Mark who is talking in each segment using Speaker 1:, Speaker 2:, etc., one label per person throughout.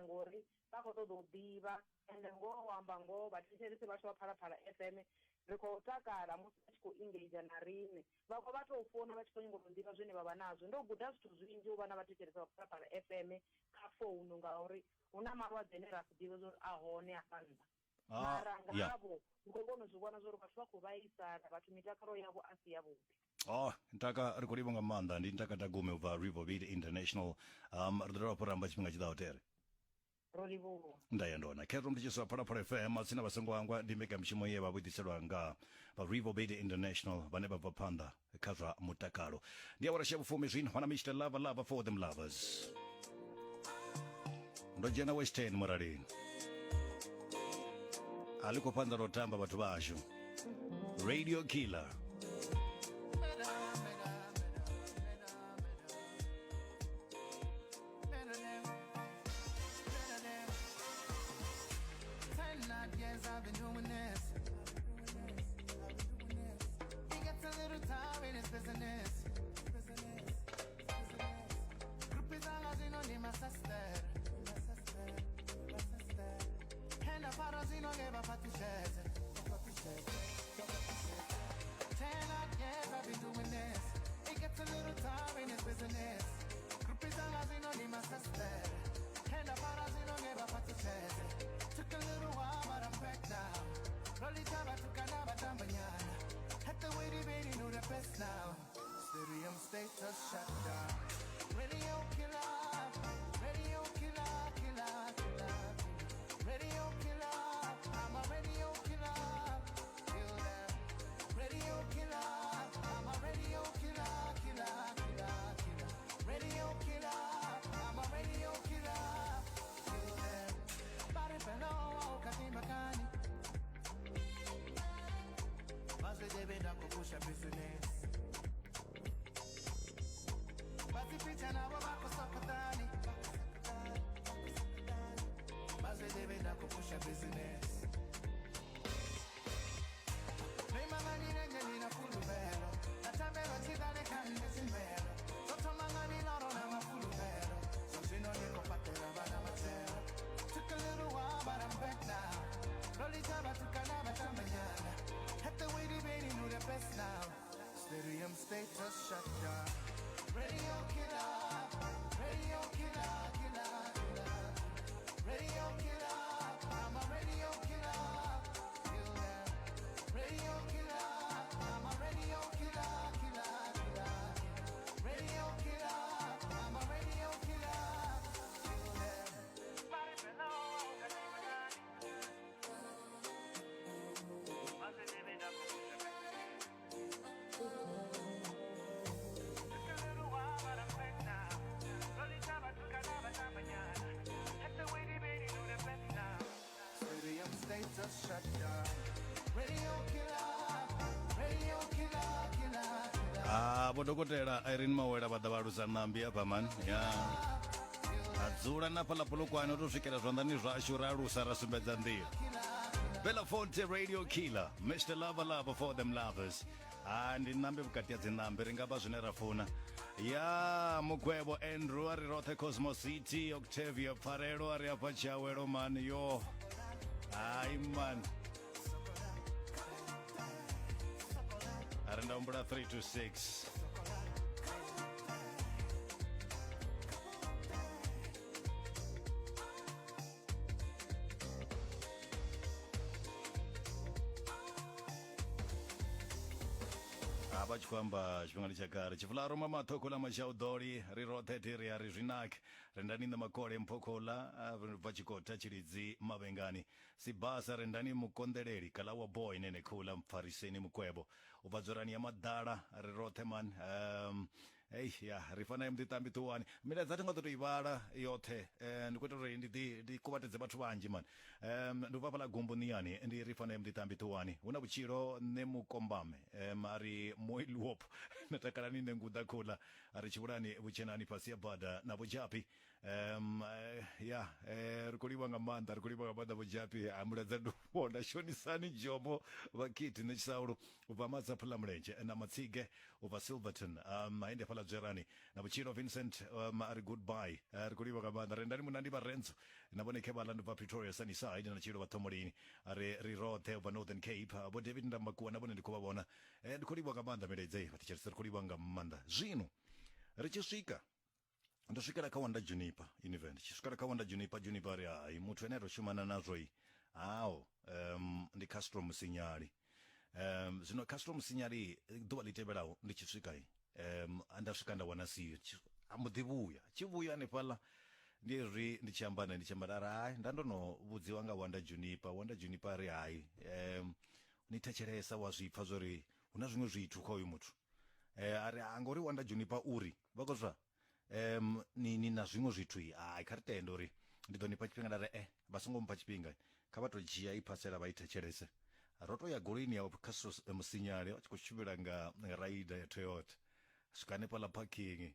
Speaker 1: ngori vha khou ṱoḓa u ḓivha ende ngoho u amba ngoho vhathetshelesi vhashu vha Phalaphala FM ri khou takala musi vha tshi khou engage na riṋe. Vhaṅwe vha tou founa vha tshi khou nyanga u tou ḓivha zwine vha vha nazwo. Ndo guda zwithu zwinzhi u vha na vhathetshelesi vha Phalaphala FM kha founu ngauri hu na malwadze ane ra si ḓivhe zwa uri a hone hafha nnḓa.
Speaker 2: Ah,
Speaker 1: Mara
Speaker 2: yeah.
Speaker 1: ngavho ndi khou kona u zwi vhona zwa uri vhathu vha khou vhaisala, vhathu mitakalo yavho a si yavhuḓi.
Speaker 2: Oh, ntaka ri khou livha nga maanḓa ndi ntaka Tagume u bva Riverville International. Ri ḓo dovha hafhu ra amba tshifhinga tshi ḓaho tere.
Speaker 1: Ro livhuwa.
Speaker 2: Nda ya ndona. Khetho mthetshelesi wa Phalaphala FM atsina vha songo hangwa ndi mbekanyamushumo ye vha vho ḓiselwa nga vha Riverbed International vhane vha bva phanḓa kha zwa mutakalo. Ndi awara ya vhufumi zwino wana Mr Lover Lover for them lovers. Ndo dzhena West End muralini. A ḽi khou phanḓa lwo tamba vhathu vhashu. Radio Killer.
Speaker 3: Years I've been doing this. It gets a little tiring, it's business. Groupies all as in my sister. And the fathers in give up at the 10 odd years I've been doing this. It gets a little tiring, it's business. Groupies all as in my sister. And the fathers in give up at the Took a little while, but I'm back now. Rolly taba tukana batambanyana. Had to wait, baby, know the best now. Stadium status shut down. Radio killer, radio killer, killer, killer. Radio killer, I'm a radio killer. Kill them. Radio killer, I'm a radio killer, killer, killer, killer. Radio killer, I'm a radio killer. Kill them. Body below, katimakani. Bazwe kupusha business. Bazipicha nabo bakosokotani. Bazwe kupusha business. Neimanganire nina fulubelo. Natambelo chidale kande simelo. Sotomangani loro na mafulubelo. So sino niko patela bana machelo. Took a little while, but I'm back now. Rolly taba tukana batambanyana. Had to wait, baby, knew the best now. Stadium status shut down. Radio killer, radio killer, killer, killer. Radio killer, I'm a radio killer. Kill them. Radio killer, I'm a radio killer, killer, killer. Radio killer, I'm a radio killer. Kill them. Took a little while, but I'm back now. Rolly taba tukana batambanyana. Had to wait, baby, knew the best now. Stadium status shut down. Radio killer, radio killer, killer, killer.
Speaker 2: Ah, vho dokotela Irene Mawela vha ḓa vha alusa ṋambi hafha man. Ya. A dzula na fhaḽa Polokwane u tou swikela zwanḓani zwashu ra alusa ra sumbedza nḓila. Bella Fonte Radio Killer, Mr Lover Lover for them lovers. Ah, ndi ṋambi vhukati ha dziṋambi ri nga vha zwine ra funa. Ya mugwevho Andrew a ri roṱhe Cosmo City, Octavia Pfarelo a ri afha tshiawelo man yo. Hai man. A ri nda humbula 3 to 6. A vha tshi khou amba tshifhingani tsha kale tshifularo mama ṱhokhola mashauḓoli ri roṱhe thi ri a ri zwinaki rendani nṋe makole mphokhola a bva tshikotha tshilidzi mavhengani sibasa rendani mukonḓeleli kalawa boy nene khula mpfariseni mukwevho u bva dzorani ya maḓala ri roṱhe man Ei ya ri fana mb ḓi tambi ṱuwani milaedza thi nga ḓo tou i vhala yoṱhe ndi khou itela uri ndi ḓi ndi kuvhatedze vhathu vhanzhi mani ndi ubva fhaḽa gumbu ṋiani ndi ri fana mb ḓi tambi ṱuwani hu na vhutshilo nṋe mukombame a ri moiluop na takalani nṋe nguḓa khula a ri tshivhulani vhutshenani fhasi ya bada na vhudzhapi. Um ya ri khou livha nga maanḓa, ri khou livha nga maanḓa vhudzhapi ha muladza ndi vhona shonisani Jomo vha Kiti nṋe Tshisaulo u bva Matsaphu ḽa Mulenzhe na Matsige u bva Silverton um hayi ndi hafhaḽa Dzwerani na Vhutshilo Vincent um a ri goodbye. Ri khou livha nga maanḓa Rendani Munandi vha Renzo na vhone Khevhaḽa ndi bva Pretoria Sunnyside na Tshilo vha Ṱhomolini a ri ri roṱhe u bva Northern Cape. Vho David Ndambakuwa na vhone ndi khou vha vhona. Ndi khou livha nga maanḓa milaedza iyi vhathetshelesi, ri khou livha nga maanḓa. Zwino ri tshi swika ndo swikela kha Wanda Juniper Univen, ndi tshi swikela kha Wanda Juniper, Juniper ari hai muthu ane a to shumana nazwo i hao ndi Castro Musinyali. Zwino Castro Musinyali ḓuvha ḽi tevhelaho ndi tshi swika nda swika nda wana siyo, a mbo ḓi vhuya tshi vhuya hanefhaḽa ndi hezwi ndi tshi amba nae ndi tshi amba ari hai nda ndo no vhudziwa nga Wanda Juniper. Wanda Juniper ari hai ni thetshelesa wa zwi pfa zwori hu na zwiṅwe zwithu kha uyu muthu. Ari a ngori Wanda Juniper uri vha khou zwa ni ni na zwiṅwe zwithu i hai kha ri tende uri ndi ḓo nifha tshifhinga. Nda ri vha songo mpha tshifhinga, kha vha to dzhia i phasela vha i thetshelese. Ro to ya goloini ya Castro Musinyali vha tshi khou tshimbila nga raida ya Toyota, swika hanefhaḽa parking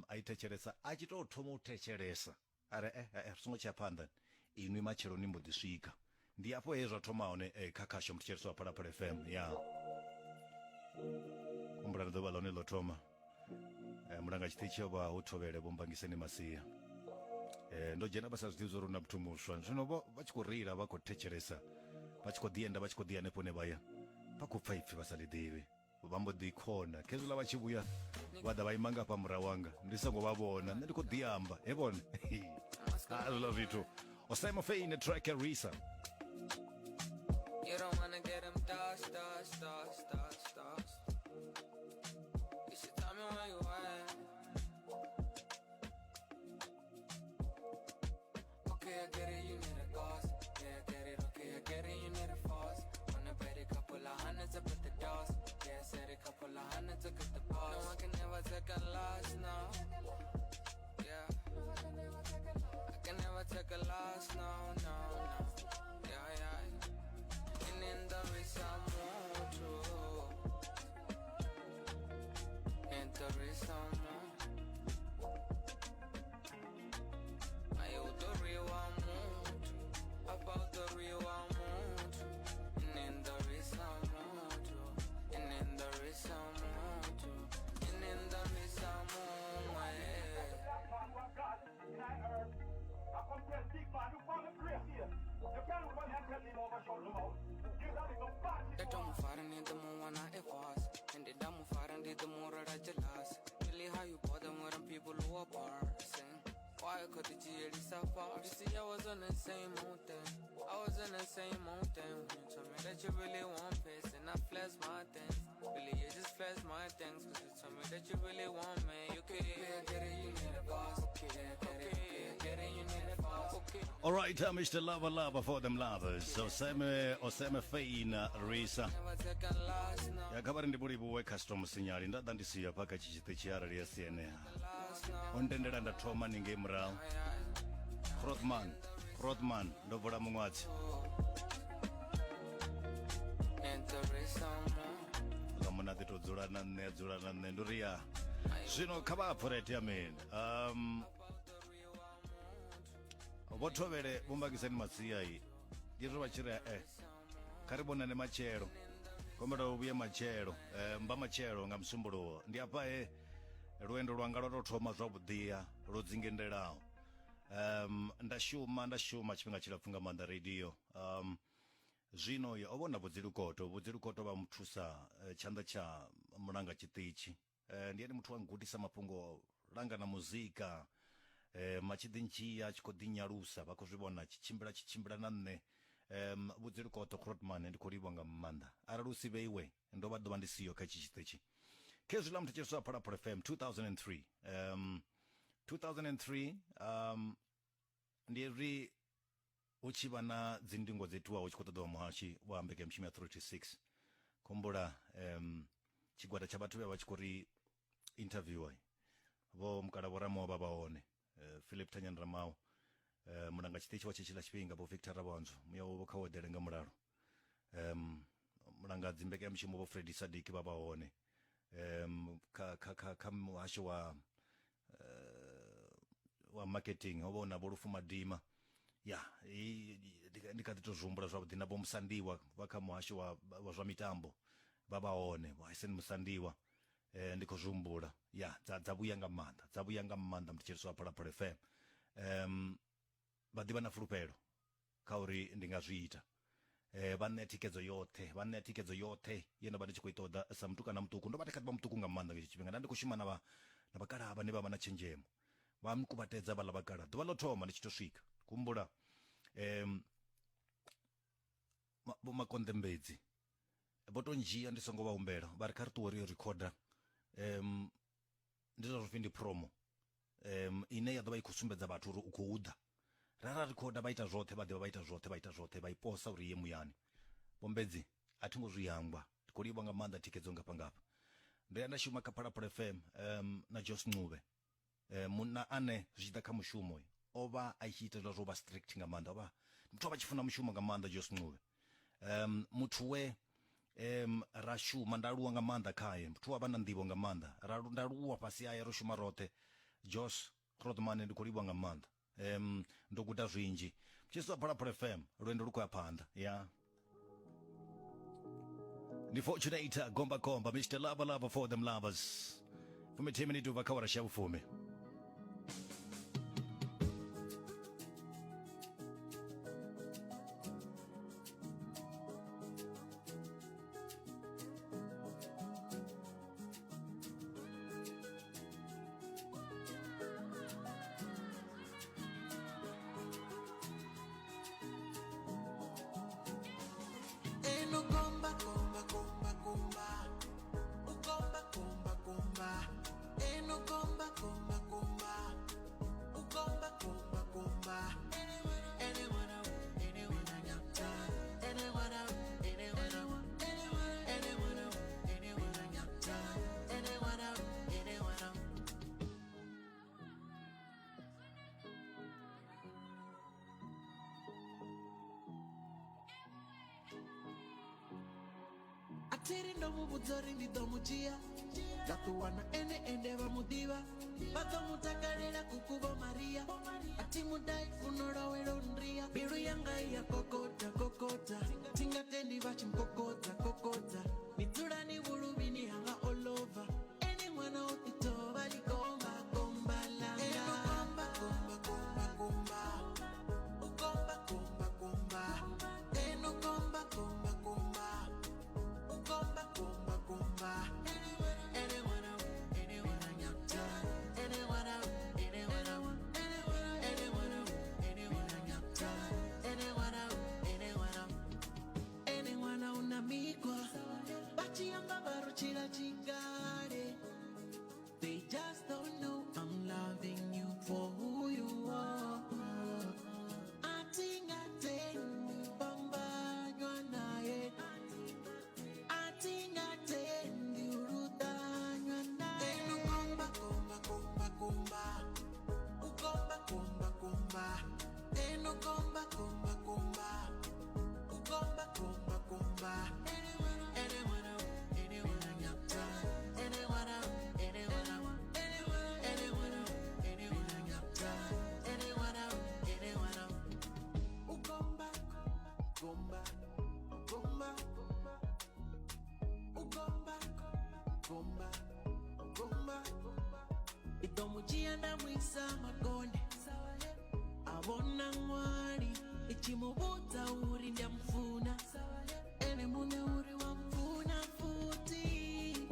Speaker 2: a i thetshelesa, a tshi tou thoma u thetshelesa a ri ri songo tshiya phanḓa inwi matshelo ni mbo ḓi swika. Ndi afho he zwa thoma hone kha khasho muthetshelesi wa Phalaphala FM ya humbulani ḓuvha ḽone ḽo thoma mulanga tshiṱitshi ho vha hu Thovhele Vho Mbangiseni Masia. Ndo dzhena vha sa zwi ḓivhi zwa uri hu na muthu muswa, zwino vho vha tshi khou reila vha khou thetshelesa vha tshi khou ḓi enda vha tshi khou ḓi hanefho hune vha ya vha khou pfa ipfi vha sa ḽi ḓivhi, vha mbo ḓi khona khezwiḽa vha tshi vhuya vha ḓa vha ima nga hafha murahu wanga ndi songo vha vhona, nṋe ndi khou ḓi amba he vhone zwiḽa zwithu. Osimo Feine track ya Risa.
Speaker 4: You don't wanna get them dust, dust, dust, dust, dust. You should tell me where you at. Okay, I get it, you need a cause. Yeah, I get it, okay, I get it, you need a force. Wanna bet a couple of hundreds up at the doors. Yeah, I said a couple of hundreds to get the boss. No, I can never take a loss, no. Yeah, I can never take a loss, no, no, no. Yeah, yeah. And in the race, I'm true. In the race, I'm about the real want. And in the race, I'm And in the race, I'm And in the race, I'm Really how you bother when them people who are parsing? Why could the G so far? You see, I was on the same old thing. I was on the same old thing. When you told me that you really want peace, and I flash my things. Really, you just flash my things. Cause you told me that you really want me. You can get it, you need a boss. Okay, get it, okay, get it, you need a boss. Okay.
Speaker 2: All right, Mr. Lover Lover for them lovers. Oseme Feina Risa.
Speaker 4: Never take a loss, no.
Speaker 2: Ya kha vha ri ndi vhulivhuwe Castro Musinyali nda ḓa ndi siya fha kha tshi tshiṱitshi arali ya si ene.
Speaker 4: Loss, no.
Speaker 2: O ntendela nda thoma ningei murahu. Grothman, Grothman ndo vula muṅwadzi.
Speaker 4: And the race I'm on.
Speaker 2: Ḽa munna ḓi to dzula na nṋe a dzula na nṋe ndo ri ya. Zwino kha vha pfurete ya mini. Vho Thovhele Vho Mbangiseni Masia i ndi zwo vha tshi ri kha ri vhonane matshelo, kombela u vhuye matshelo mba matshelo nga musumbuluwo. Ndi afha he lwendo lwanga lwa tou thoma zwavhuḓiha lwo dzingendelaho. Nda shuma nda shuma tshifhinga tshilapfu nga maanḓa radio. Zwino o vhona Vhudzilukoto, Vhudzilukoto vha muthusa tshanḓa tsha mulanga tshiṱitshi. Ndi ene muthu wa ngudisa mafhungo langa na muzika. Matshiḓi ntshia a tshi khou ḓi nyalusa vha khou zwi vhona tshi tshimbila tshi tshimbila na nṋe. Vhudzilukoto Grootman ndi khou livhuwa nga maanḓa. Arali u si vheiwe ndo vha ḓo vha ndi siho kha itshi tshiṱitshi. Khezwiḽa muthetshelesi wa Phalaphala FM 2003. 2003 ndi hezwi hu tshi vha na dzindingo dzo itiwaho hu tshi khou ṱoḓiwa muhashi wa mbekanyamushumo ya 3 to 6. Khumbula tshigwada tsha vhathu vhe vha tshi khou ri interviewer vho mukala vho Ramoa vha vha hone, Philip Thanyani Ramao, mulanga tshiṱitshi wa tshetshiḽa tshifhinga vho Victor Rabanzo, muya wavho kha wo eḓele nga mulalo. Mulanga dzi mbekanyamushumo vho Freddy Sadiki vha vha hone, kha kha kha kha muhasho wa wa marketing ho vha hu na vho Lufu Madima ya ndi kha ḓi to zwi humbula zwavhuḓi na vho Musandiwa vha kha muhasho wa, wa zwa mitambo vha vha hone vho Hyson Musandiwa eh, ndi khou zwi humbula ya dza, dza vhuya nga maanḓa dza vhuya nga maanḓa muthetshelesi wa Phalaphala FM um, vha ḓivha na fulufhelo kha uri ndi nga zwi ita eh, vha ṋea thikhedzo yoṱhe vha ṋea thikhedzo yoṱhe ye nda vha ndi tshi khou i ṱoḓa sa mutukana muṱuku ndo vha ndi kha ḓi vha muṱuku nga maanḓa nga hetsho tshifhinga nda ndi khou shuma na vha na vhakalaha vhane vha vha na tshenzhemo vha nkuvhatedza vhaḽa vhakalaha ḓuvha ḽo thoma ndi tshi to swika kumbula um vho makonḓe mbedzi vho to ndzhia ndi songo vha humbela vha ri kha ri ṱuwe ri yo rikhoda um ndi zwa zwopfi ndi promo um ine ya ḓo vha i khou sumbedza vhathu uri u khou ḓa ra ra rikhoda vha ita zwoṱhe vha ḓivha vha ita zwoṱhe vha ita zwoṱhe vha i posa uri ye muyani bombedzi a thi ngo zwi hangwa ndi khou livha nga maanḓa thikhedzo ngafha ngafha ndo ya nda shuma kha phalaphala fm um na jos ncube um munna ane zwi tshi ḓa kha mushumo o vha a tshi ita zwo vha strict nga maanḓa o vha muthu o vha tshi funa mushumo nga maanḓa jos ncube um muthu we um ra shuma nda aluwa nga maanḓa khaye muthu wa vha na nḓivho nga maanḓa ra nda aluwa fhasi haye ro shuma roṱhe jos Grootman ndi khou livhuwa nga maanḓa um ndo guda zwinzhi tshisa phalaphala fm lwendo lu khou ya phanḓa ya ndi fortunator gomba gomba mr lava lava for them lovers fumithihi miniti ubva kha wara sha vhufumi
Speaker 3: Eno komba komba komba komba Ukomba komba komba Eno komba komba komba Ukomba komba komba Anyone anyone anyone anyone anyone anyone anyone anyone A thi ri ndo mu vhudza uri ndi ḓo mu dzhia nda ṱuwa na ene ende vha mu ḓivha vha ḓo mu takalela kuku vho maria a thi mudai funo lwawe lwo nria mbilu yanga i ya kokoda kokoda thi nga tendi vha tshi nkokodza kokodza ni dzulani vhuluvhini hanga olova ene ṅwana o ḓi tovha ḽikomba komba ḽanga Eno komba komba komba komba Ukomba komba komba Eno komba komba komba Ukomba komba komba Ene ṅwana ene ṅwana ene ṅwana ene ṅwana ene ṅwana ene ṅwana ene ṅwana ene ṅwana ene ṅwana una mikwa vha tshi amba vha ro tshila tshikale They just don't know I'm loving you for who you are. Atingatendi pambanywa naye. Atingatendi urutanywa naye. Eno komba komba komba komba. Ukomba komba komba. Eno komba komba komba. Ukomba komba komba. Ene wana ene wana ene wana ene wana ene wana ene wana ene wana ene wana Ukomba komba komba Ukomba komba komba Ndi ḓo mu dzhia nda mu isa magone a vhona ṅwali i tshi mu vhudza uri ndi a mufuna ene muṋe uri wa mfuna futhi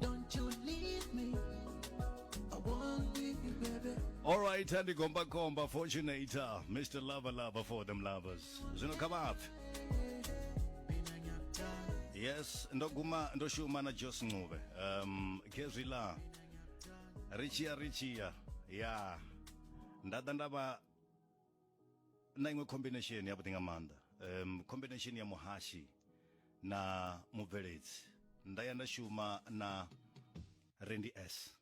Speaker 3: don't you leave me I won't leave you baby
Speaker 2: All right, ndi gomba gomba fortunator mr lover lover for them lovers zwino kha vhapfe yes ndo guma ndo shuma na jos ncube um khezwiḽa ri tshiya ri tshiya ya nda ḓa nda vha na iṅwe combination ya vhuḓi nga maanḓa um combination ya muhashi na mubveledzi nda ya nda shuma na Randy S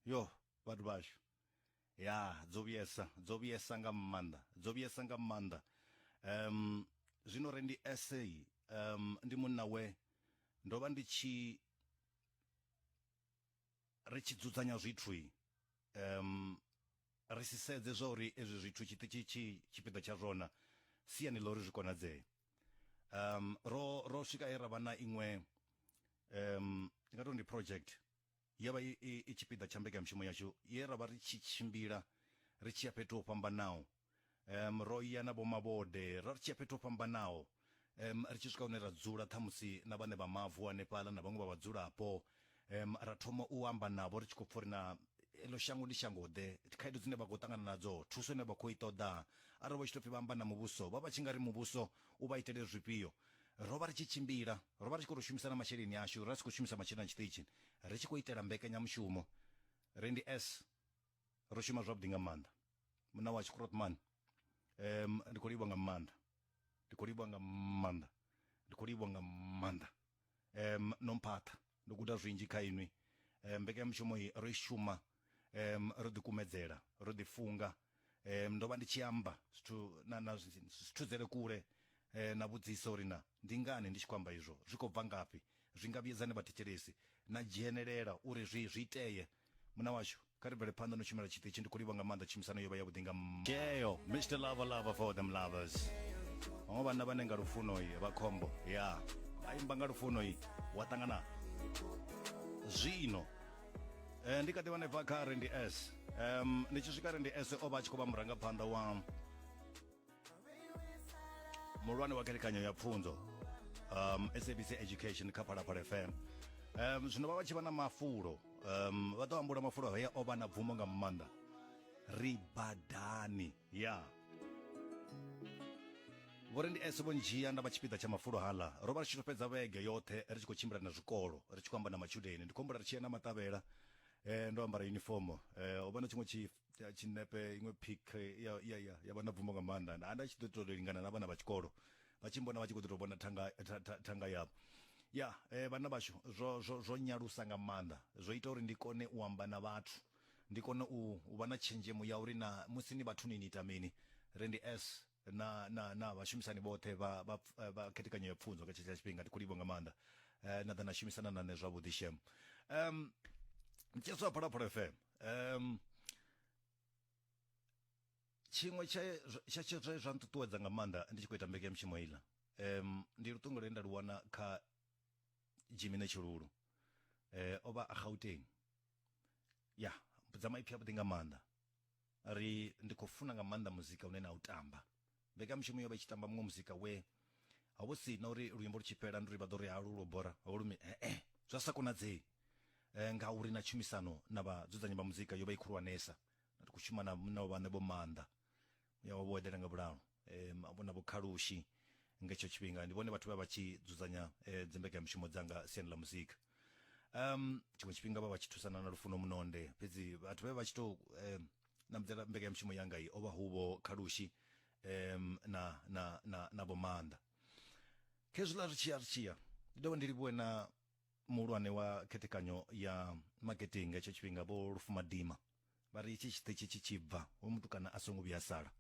Speaker 2: yo vhathu vhashu ya dzo vhuyesa dzo vhuyesa nga maanḓa dzo vhuyesa nga maanḓa um zwino Randy S um ndi munna we ndo vha ndi tshi ri tshi dzudzanya zwithu um Ri si sedze zwa uri ezwi zwithu tshiṱitshi tshi tshipiḓa tsha zwona siani ḽa uri zwi konadzee. Um, ro, ro swika he ra vha na iṅwe um, ndi nga tou ndi project yo vha i, i, i tshipiḓa tsha mbekanyamushumo yashu ye ra vha ri tshi tshimbila ri tshi ya fhethu ho fhambanaho um, ro ya na vhomavhode ra ri tshi ya fhethu ho fhambanaho um, ri tshi swika hune ra dzula ṱhamusi na vhaṋe vha mavu hanefhaḽa na vhaṅwe vha vhadzulapo um, ra thoma u amba navho ri tshi khou pfa uri na eḽo shango ndi shango ḓe khaedu dzine vha khou ṱangana nadzo thuso ine vha khou i ṱoḓa arali vha tshi tou pfi vha amba na muvhuso vha vha tshi nga ri muvhuso u vha itele zwifhio ro vha ri tshi tshimbila ro vha ri tshi khou tou shumisa na masheleni ashu ra si khou shumisa masheleni a tshiṱitshi ri tshi khou itela mbekanyamushumo ri ndi s ro shuma zwavhuḓi nga maanḓa munna washu Grootman um ndi khou livhuwa nga maanḓa ndi khou livhuwa nga maanḓa ndi khou livhuwa nga maanḓa um no mphaṱha ndo guda zwinzhi kha inwi um mbekanyamushumo iyi ro i shuma um ro ḓikumedzela ro ḓifunga um ndo vha ndi tshi amba zwithu na, na zwithu dzele kule eh, na vhudzisa uri na ndi ngani ndi tshi khou amba izwo zwi khou bva ngafhi zwi nga vhuyedzani vhathetshelesi na dzhenelela uri zwi zwi iteye muna washu kha ri bvele phanḓa no shumela tshiṱitshi ndi khou livha nga maanḓa tshumisano yo vha yavhuḓi nga Geo Mr Lover Lover for them lovers vhaṅwe vhanna vhane nga lufuno i vha khombo ya vha imba nga lufuno i wa ṱangana zwino eh, ndi kha ḓi vha hanefha kha Randy S um, ndi tshi swika Randy S o vha a tshi khou vha murangaphanḓa wa muhulwane wa khethekanyo ya pfunzo um, sabc education kha phalaphala fm um, zwino vha vha tshi vha na mafulo um, vha ḓo ambula mafulo haya o vha na bvumo nga maanḓa ri badani ya yeah. vho ndi s vho ndzhia nda vha tshipiḓa tsha mafulo haḽa ro vha ri tshi to fhedza vhege yoṱhe ri tshi khou tshimbila na zwikolo ri tshi khou amba na matshudeni ndi khou humbula ri tshi ya na maṱavhela eh, ndo ambara uniform eh, ho vha na tshiṅwe tshi tshinepe iṅwe pic ya ya ya ya vha na bvumo nga maanḓa nda nda tshi ḓo to lingana na vhana vha tshikolo vha tshi mbona vha tshi khou ḓi to vhona thanga thanga yavho ya eh, vhana vhashu zwo zwo zwo nyalusa nga maanḓa zwo ita uri ndi kone u amba na vhathu ndi kone u u vha na tshenzhemo ya uri na musi ni vhathuni ni ita mini ri ndi s na na na vhashumisani vhoṱhe vha vha vha khethekanyo ya pfunzo nga tshetsha tshifhinga ndi khou livhuwa nga maanḓa eh, na ḓa na shumisana na nṋe zwavhuḓi shem um mutshetswa wa phalaphala fm um tshiṅwe tsha tsha tsha zwe zwa nṱuṱuwedza nga maanḓa ndi tshi khou ita mbekanyamushumo iḽa um ndi luṱingo lwe nda lu wana kha Jimmy Netshiululu eh o vha a Gauteng ya mbudza maipfi avhuḓi nga maanḓa ri ndi khou funa nga maanḓa muzika une na u tamba mbekanyamushumo yo vha i tshi tamba muṅwe muzika we ha vhu si na uri luimbo lu tshi fhela ndi uri vha ḓo ri halu lwo bora holumi eh zwa sa konadzei eh, ngauri na tshumisano na vhadzudzanyi vha muzika yo vha i khulwanesa ri khou shuma na na vhaṋe vho maanḓa ya vha vho eḓela nga vhulalo um na vhukhalushi nga hetsho tshifhinga ndi vhone vhathu vha vha tshi dzudzanya eh, dzimbekanyamushumo dzanga siani ḽa muzika um tshiṅwe tshifhinga vha vha tshi thusana na lufuno munonde fhedzi vhathu vhe vha tshi tou um namdzela mbekanyamushumo yanga i o vha hu vho khalushi um na na na na vho maanḓa khezwiḽa ri tshiya ri tshiya ndi dovha ndi livhuwe na muhulwane wa khethekanyo ya marketing nga hetsho tshifhinga vho Lufumadima vha ri itshi tshiṱitshi tshi tshi bva hoyu mutukana a songo vhuya a sala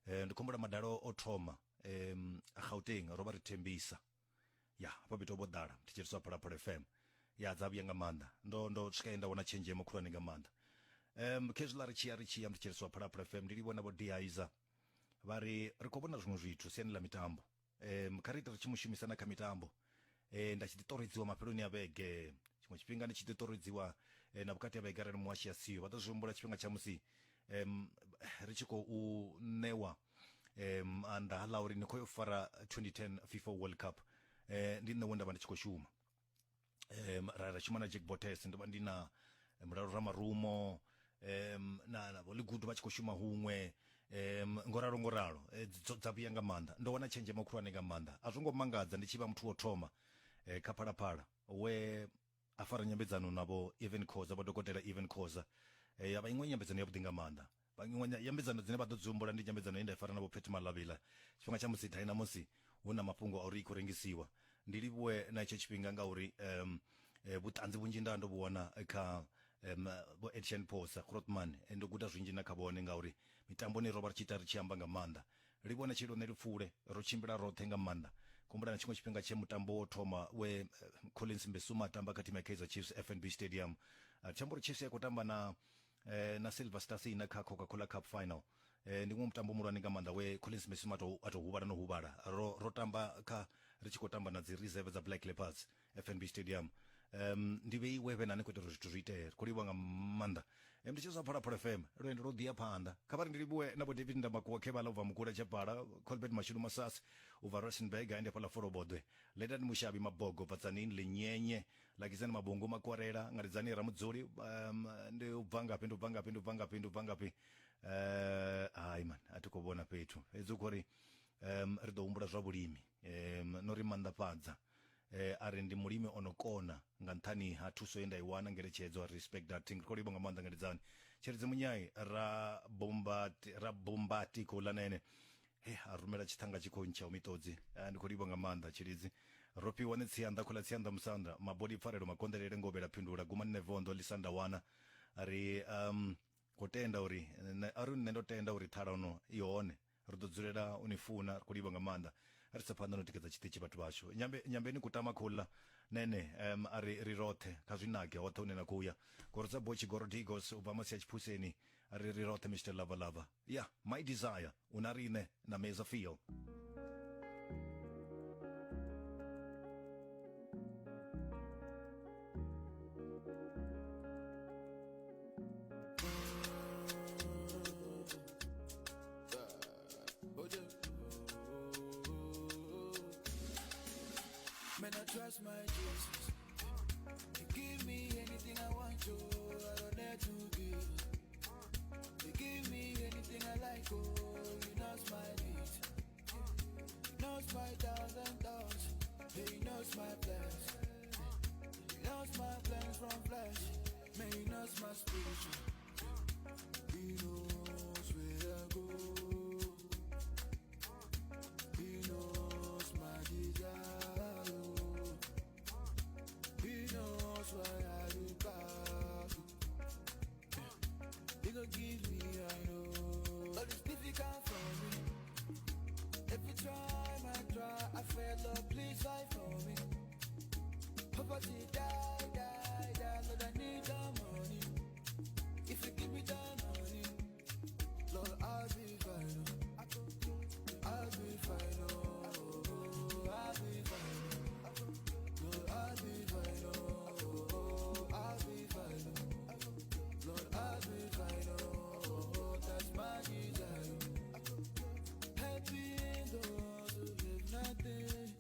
Speaker 2: eh, ndi khombula madalo o thoma um Gauteng ro vha ri thembisa ya hafha fhethu ho vho ḓala thetsheleswa Phalaphala FM ya dza vhuya nga maanḓa ndo ndo swika he nda wana tshenzhemo khulwane nga maanḓa um khezwiḽa ri tshiya ri tshiya mthetsheleswa Phalaphala FM ndi livhona vho Diaiza vha ri ri khou vhona zwiṅwe zwithu siani ḽa mitambo um kha ri ite ri tshi mu shumisa na kha mitambo eh, nda tshi ḓi ṱoredziwa mafheloni a vhege tshiṅwe tshifhinga ndi tshi ḓi ṱoredziwa eh, na vhukati ha vhege arali muhashi a siho vha ḓo zwi humbula tshifhinga tsha musi um, ri tshi khou ṋewa um, anda ḽa uri ni khou yo fara 2010 FIFA World Cup eh, ndi nṋe we nda vha ndi tshi khou shuma um, ra ra shuma na Jack Botes ndo vha ndi na Mulalo Ramarumo um, na, na Vho vha tshi khou shuma huṅwe um, ngoralo ngoralo e, dzo dza vhuya nga maanḓa ndo wana tshenzhemo khulwane nga maanḓa a zwo ngo mangadza ndi tshi vha muthu wo thoma eh, kha phalaphala we a fara nyambedzano navho Evan Khoza vho dokotela Evan Khoza eh, ya vha iṅwe nyambedzano yavhuḓi nga maanḓa iṅwe nyambedzano dzine vha ḓo dzi humbula ndi nyambedzano ye nda i fara na vho Phetty Malavhila tshifhinga tsha musi Dynamos hu na mafhungo a uri i khou rengisiwa ndi livhuwe na itsho tshifhinga ngauri um, vhuṱanzi vhunzhi nda ndo vhu wana kha um, vho Etienne Phosa Grootman ndo guda zwinzhi na kha vhone ngauri mitamboni ro vha ri tshi ita ri tshi amba nga maanḓa livhone tshilone lipfule ro tshimbila roṱhe nga maanḓa kumbula na tshiṅwe tshifhinga tshe mutambo wo thoma we Collins Mbesuma tamba kha thimu ya Kaizer Chiefs FNB Stadium uh, tsha uri Chiefs ya khou tamba na eh, na Silver Stars ina kha Coca-Cola Cup final eh, ndi muṅwe mutambo muhulwane nga maanḓa we Collins Mbesuma a to huvhala no huvhala ro, ro tamba kha ri tshi khou tamba na dzi reserve dza Black Leopards FNB Stadium um ndi vheiwe vhe nani khou ita uri zwithu zwi itee ri khou livhuwa nga maanḓa um ndi tshi zwa Phalaphala FM lwendo lwo ḓiya phanḓa kha vha ri ndi livhuwe na vho David Ndamakuwa Khevhala ubva Mukula Tshapala Colbert Mashudu Masasi ubva Rustenburg ende fhaḽa Folobodwe Ledani Mushavhi Mabogo bva Tzaneen Linyenye Lakisani Mabungu Makwarela Ngalidzani Ramudzuli um, ndi ubva ngafhi ndi ubva ngafhi ndi ubva ngafhi ndi ubva ngafhi eh hai man a thi khou vhona fhethu fhedzi u khou ri um, ri ḓo humbula zwa vhulimi um, no ri maanḓafhadza eh, a ri ndi mulimi o no kona nga nṱhani ha thuso ye nda i wana ngeletshedzo respect that thing ri khou livha nga maanḓa ngeledzani tshiridzi munyai ra bombati ra bombati khou ḽa nene he a rumela tshiṱhanga tshi khou ntsha miṱodzi eh, ndi khou livha nga maanḓa tshilidzi ro fhiwa ni tsianda khula tsianda musanda mabodi pfarelo makondelele ngovhela phindula gumani nevondo lisanda wana ri um khou tenda uri a ri nṋe ndo tenda uri ṱhalano i hone ri ḓo dzulela u ni funa ri khou livha nga maanḓa ri sa phanḓa no tikedza tshiṱitshi vhathu vhashu nyambe nyambeni kutama khuḽa nene um, a ri ri roṱhe kha zwinage hoṱhe hune na khou ya gorotsa botshi gorodigos u bva masia tshiphuseni a ri ri roṱhe mr lava lava ya yeah, my desire u na riṋe na meza feel
Speaker 3: Man, I trust my Jesus. He give me anything I want to. I don't need to give. He give me anything I like. Oh, he knows my needs. He knows my thousand thoughts. He knows my plans. He knows my plans from flesh. Man, he knows my spiritual. He knows where I go. He knows my desire. He knows what I require. He gon' give me, I know. But it's difficult for me. Every time I try, I fail. Lord, please fight for me. Poverty die, die, die. Lord, I need the money. If you give me the money, Lord, I'll be fine. oh. I'll be fine. Oh, I'll be fine. Lord, I'll be fine. Oh, I'll be fine. Lord, I'll be fine. Oh, that's my desire. Happy in those who have nothing.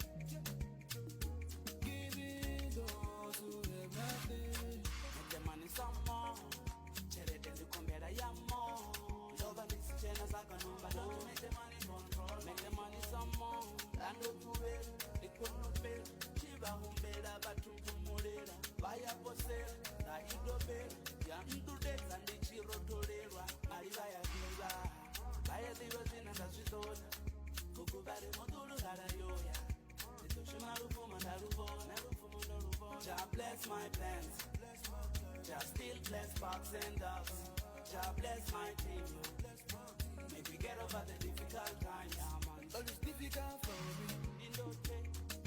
Speaker 3: Giving those who have nothing.
Speaker 4: Make the money some more. Tshelede ndi khumbela ya more. Ndo vha ndi si tshena sa kanumba. Don't make the money control. Make the money some more. Ndo ṱuvhela, ndi khonopela. Tshi vha humbela vhathu mphumulela. Vha ya posela, nda i dobela. Ya nndudedza ndi tshi rotholelwa. Mali vha ya ḓivha, vha ya ḓivha zwine nda zwi ṱoḓa. Gogo vha ri muḓulu lala yoya. Ndi ḓo shuma lupfumo nda lu vhona. Jah bless my plans. Jah still bless parks and dogs. Jah bless my team. yo. Make we get over the difficult times. Yeah, man.
Speaker 3: Lord, it's difficult for me.
Speaker 4: Dindote,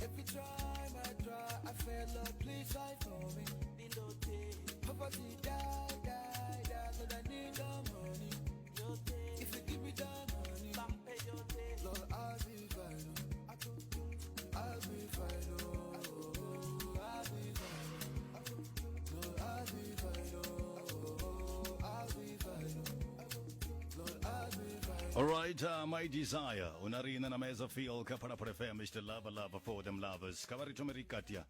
Speaker 3: Every time I try, I fail. Lord, please fight for me.
Speaker 4: dindote,
Speaker 3: Poverty die, die, die. Lord, I need the money.
Speaker 4: yote,
Speaker 3: If you give me the money,
Speaker 4: bampe yote.
Speaker 3: Lord, I'll be fine. oh. I'll be fine. Oh, I'll be fine. Lord, I'll be fine. Oh, I'll be fine. Lord, I'll be fine.
Speaker 2: All right, my desire. Una riṋe na meza feel kha Phalaphala FM Mr Lava Lava for them lovers. Kha vha ri thome ri katia.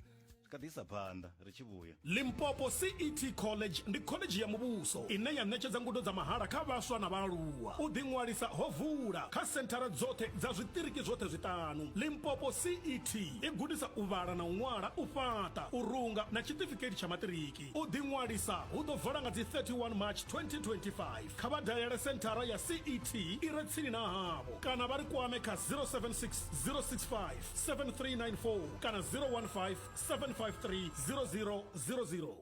Speaker 2: Ri kha ḓi isa phanḓa ri tshi vhuya.
Speaker 5: Limpopo CET College ndi khoḽedzhi ya muvhuso ine ya ṋetshedza ngudo dza mahala kha vhaswa na vhaaluwa. U ḓiṅwalisa ho vula kha senthara dzoṱhe dza zwiṱiriki zwoṱhe zwiṱanu. Limpopo CET i gudisa u vhala na u ṅwala, u fhaṱa, u runga na tshiṱifiketi tsha maṱiriki. U ḓiṅwalisa hu ḓo vala nga dzi 31 March 2025. Kha vha dalele senthara ya CET i re tsini na havho kana vha ri kwame kha 076 065 7394 kana 015 753 0000.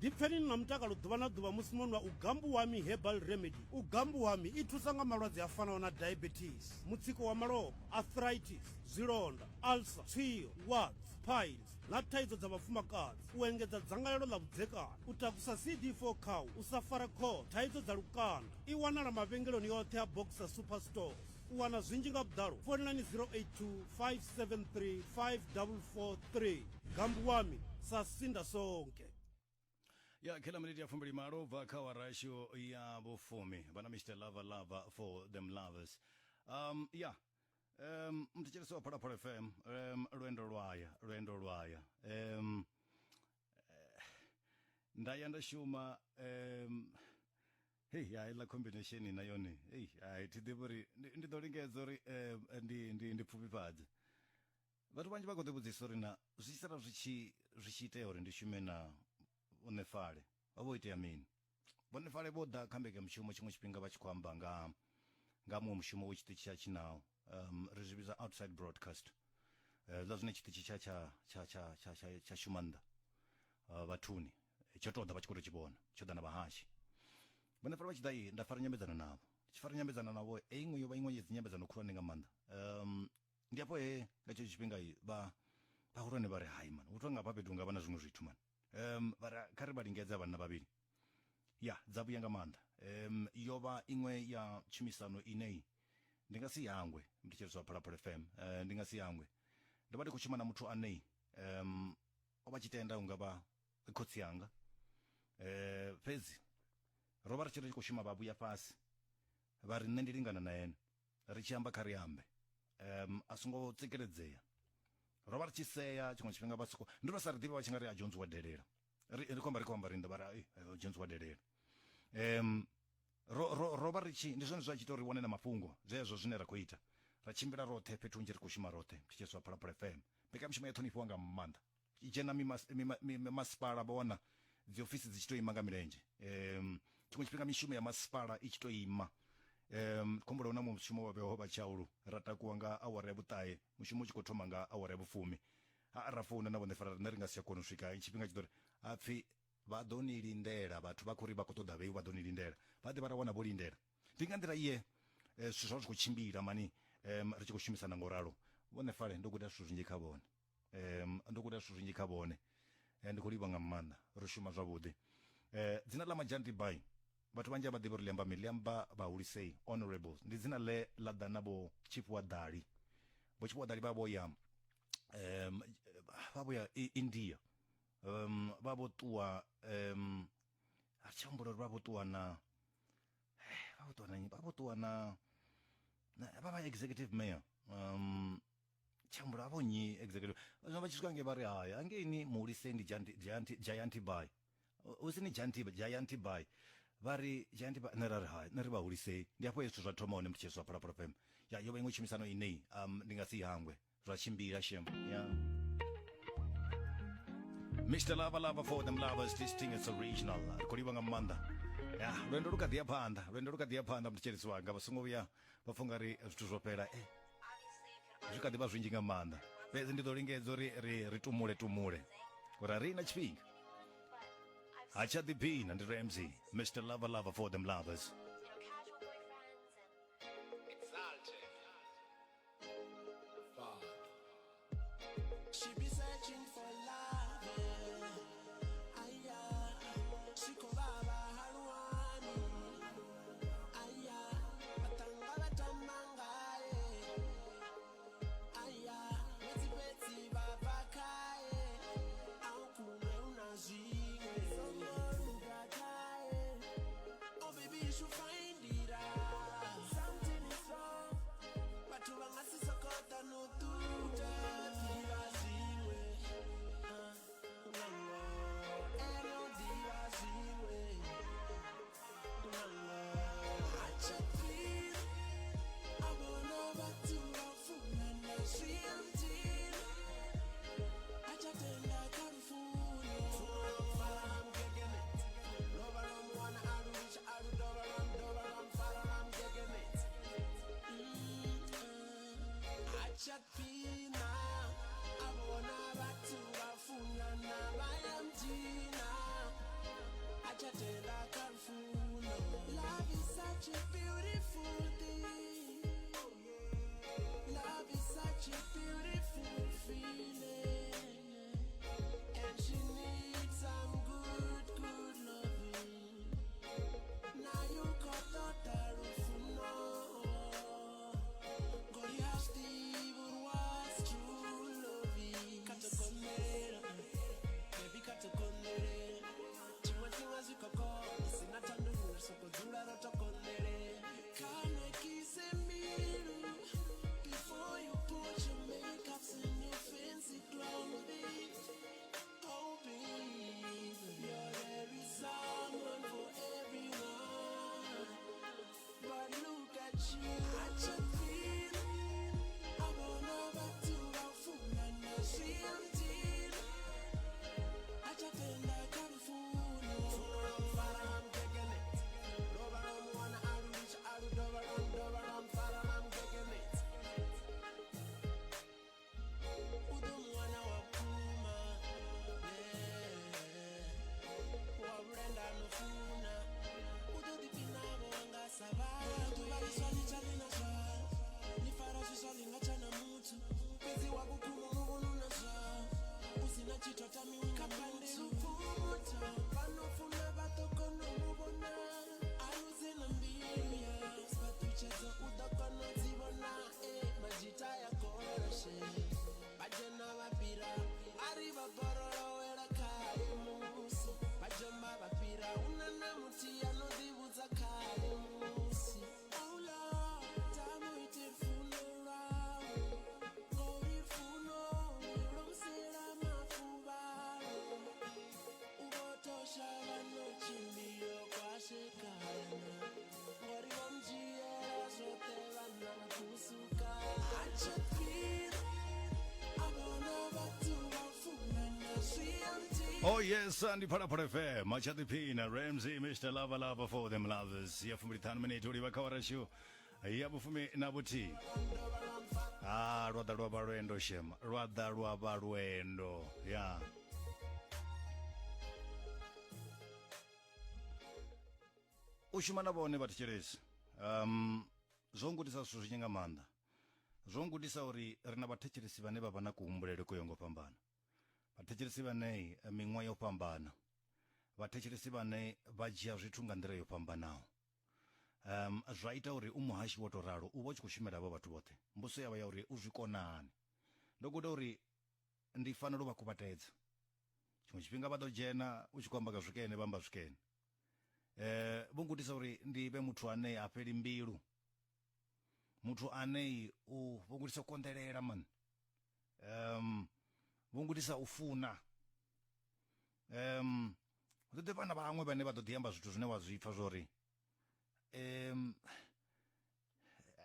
Speaker 6: Ḓipfeni ni na mutakalo ḓuvha na ḓuvha musi no nwa Ugambuwami Herbal Remedy. Ugambuwami i thusa nga malwadze a fanaho na diabetes, mutsiko wa malofha, arthritis, zwilonda, ulcer, tswio, warts, piles. Na thaidzo dza vhafumakadzi, u engedza dzangalelo ḽa vhudzekani, u takusa CD4 count, u sa fara khothe, thaidzo dza lukanda. I wanala mavhengeleni oṱhe a Boxer Superstores. U wana zwinzhi nga vhuḓalo, founelani 082 573 5443. Gambuwami sa sinda sonke.
Speaker 2: Ya khela miniti ya fumbili malo bva kha warashu ya vhufumi vha na Mr Lava Lava for them lovers. Ya mthetshelesi wa Phalaphala FM, lwendo lwaya, lwendo lwaya. Nda ya nda shuma, hei ya iḽa combination na yone, hei ai thi ḓivhi uri ndi ḓo lingedza uri ndi ndi ndi pfufhifhadze. Vhathu vhanzhi vha khou ḓivhudzisa uri na zwi tshi sala zwi tshi zwi tshi itea uri ndi shume na Vho Ṋefale, vha vho itea mini? Vho Ṋefale vho ḓa kha mbekanyamushumo tshiṅwe tshifhinga vha tshi khou amba nga nga muṅwe mushumo we tshiṱitshi tsha tshi nawo, ri zwi vhidza outside broadcast. Hezwiḽa zwine tshiṱitshi tsha tsha tsha tsha tsha tsha tsha shuma nnḓa vhathuni, tsho tou ḓa vha tshi khou tou tshi vhona, tsho ḓa na vhahashi. Vho Ṋefale vha tshi ḓa nda fara nyambedzano navho, ndi tshi fara nyambedzano navho heyi iṅwe yo vha iṅwe ya dzi nyambedzano khulwane nga maanḓa. Ndi afho he nga tshetsho tshifhinga vha vhahulwane vha ri hai mani hu tou nga hafha fhethu hu nga vha na zwiṅwe zwithu mani. Vha ri kha ri vha lingedze vhanna vhavhili. Ya dza vhuya nga maanḓa. Yo vha iṅwe ya tshumisano ine ndi nga si hangwe ndi tshi zwa Phalaphala FM, ndi nga si hangwe. Ndo vha ndi khou shuma na muthu ane o vha tshi tenda unga vha khotsi anga, fhedzi ro vha ri tshi ri tshi khou shuma vha vhuya fhasi vha ri nṋe ndi lingana na ene, ri tshi amba kha ri ambe, a songo tsikeledzea. Ro vha ri tshi sea tshiṅwe tshifhinga vha soko ndi vha sa ri ḓivhi vha tshi nga ri a Jones wa delela, ri ri khou amba ri khou amba riṋe vha ri Jones wa delela. Ro ro ro vha ri tshi ndi zwone zwa tshi ita uri wane na mafhungo zwezwo zwine ra khou ita, ra tshimbila roṱhe fhethu hunzhi ri khou shuma roṱhe thetsheleswa Phalaphala FM. Mbekanyamushumo ya ṱhonifhiwa nga maanḓa, i dzhena mimasipala vha wana dzi ofisi dzi tshi to ima nga milenzhe, tshiṅwe tshifhinga mishumo ya masipala i tshi to ima. Khombula huna mushumo wa vheho vha tshaulu ra takuwa nga awara ya vhuṱahe mushumo u tshi khou thoma nga awara ya vhufumi, ha ra founa na vhone fara riṋe ri nga si tsha kona u swika tshifhinga tshi ḓo ri ha pfhi vha ḓo ni lindela, vhathu vha khou ri vha khou ṱoḓa vheiwa vha ḓo ni lindela, vha ḓi vha ra wana vho lindela. Ndi nga nḓila iye zwithu zwa zwi khou tshimbila mani, ri tshi khou shumisana ngo ralo. Vho Ṋefale ndo guda zwithu zwinzhi kha vhone, ndo guda zwithu zwinzhi kha vhone, ndi khou livha nga maanḓa, ro shuma zwavhuḓi. Dzina ḽa Majanti Bai vhathu vhanzhi a vha ḓivhi uri ḽi amba mini, ḽi amba vhahulisei, honourables. Ndi dzina ḽe ḽa ḓa na vho Tshifhiwa Ḓali, vho Tshifhiwa Ḓali vha vho ya vha vho ya India, vha vho ṱuwa, a thi tsha humbula uri vha vho ṱuwa na vha vho ṱuwa na nnyi, vha vho ṱuwa na vha vha executive mayor, tsha humbula vha vho nnyi executive. Zwino vha tshi swika ngei vha ri hai hangeini muhulisei ndi giant, giant bai, hu si ni giant, giant bai, vha ri giant bai, nṋe ra ri hai nṋe ri vha hulisei. Ndi hafho he zwithu zwa thoma hone muthu zwa Phalaphala FM. Ya yo vha iṅwe tshumisano ine ndi nga si hangwe, zwa tshimbila shem ya. Mr Lava Lava for them lovers, this thing is original. Ri khou livha nga maanḓa. Ya, lwendo lu kha ḓi ya phanḓa, lwendo lu kha ḓi ya phanḓa mutshetshelesi wanga, vha songo vhuya vha funga ri zwithu zwo fhela. Zwi kha ḓi vha zwinzhi nga maanḓa, fhedzi ndi ḓo lingedza uri ri ri tumule tumule uri a ri na tshifhinga ha tsha ḓiphina. Ndi Ramsey, Mr Lava Lava for them lovers.
Speaker 7: She be searching for love, yeah. Aya, she ko baba haluani. Aya, batanga batamanga, yeah. Aya, beti beti baba kae. Aukume unazingwe. Songoruga kae. Oh baby, you should find it out. Something is wrong. Batho ba nga si sokota no tuta tiva zingwe. Ahuna na muthihi ano ḓivhudza khaye musi. Oh Lord, tamo ite lufuno lwau, ngori lufuno lwo musela mafuvhalo. U vho to shavha no tshimbila kwashekana, ngori vho mdzhiela zwoṱhe vhana vha kusukana. A tsha fhira, a vhona vhathu vha funana zwi a nthina.
Speaker 2: Oh yes, ndi Phalaphala FM, Atsha Ramsey, Mr. Lava Lava for them lovers. Ya 15 minute uri vha kha warashu ya vhufumi na vhuthihi. Ah, lwa ḓa lwa vha lwendo shema. Lwa ḓa lwa vha lwendo. Ya. U shuma na vhone vhathetshelesi. Zwo ngudisa zwithu zwinzhi nga maanḓa. Zwo ngudisa uri ri na vhathetshelesi vhane vha vha na kuhumbulele ko yaho nga u fhambana. Vhathetshelesi vhane miṅwaha yo fhambana. Vhathetshelesi vhane vha dzhia zwithu nga nḓila yo fhambanaho. Zwa ita uri u muhashi wo to ralo u vha u tshi khou shumela havho vhathu vhoṱhe. Mbudziso ya vha ya uri u zwi kona hani. Ndo guda uri ndi fanela u vha kuvhatedza. Tshiṅwe tshifhinga vha ḓo dzhena u tshi khou amba nga zwikene vha amba zwikene. Vho ngudisa uri ndi vhe muthu ane ha fheli mbilu. Muthu ane u vho ngudisa u konḓelela man. Vho ngudisa u funa. Hu ḓo ḓi vha na vhaṅwe vhane vha ḓo ḓi amba zwithu zwine wa zwi pfa zwori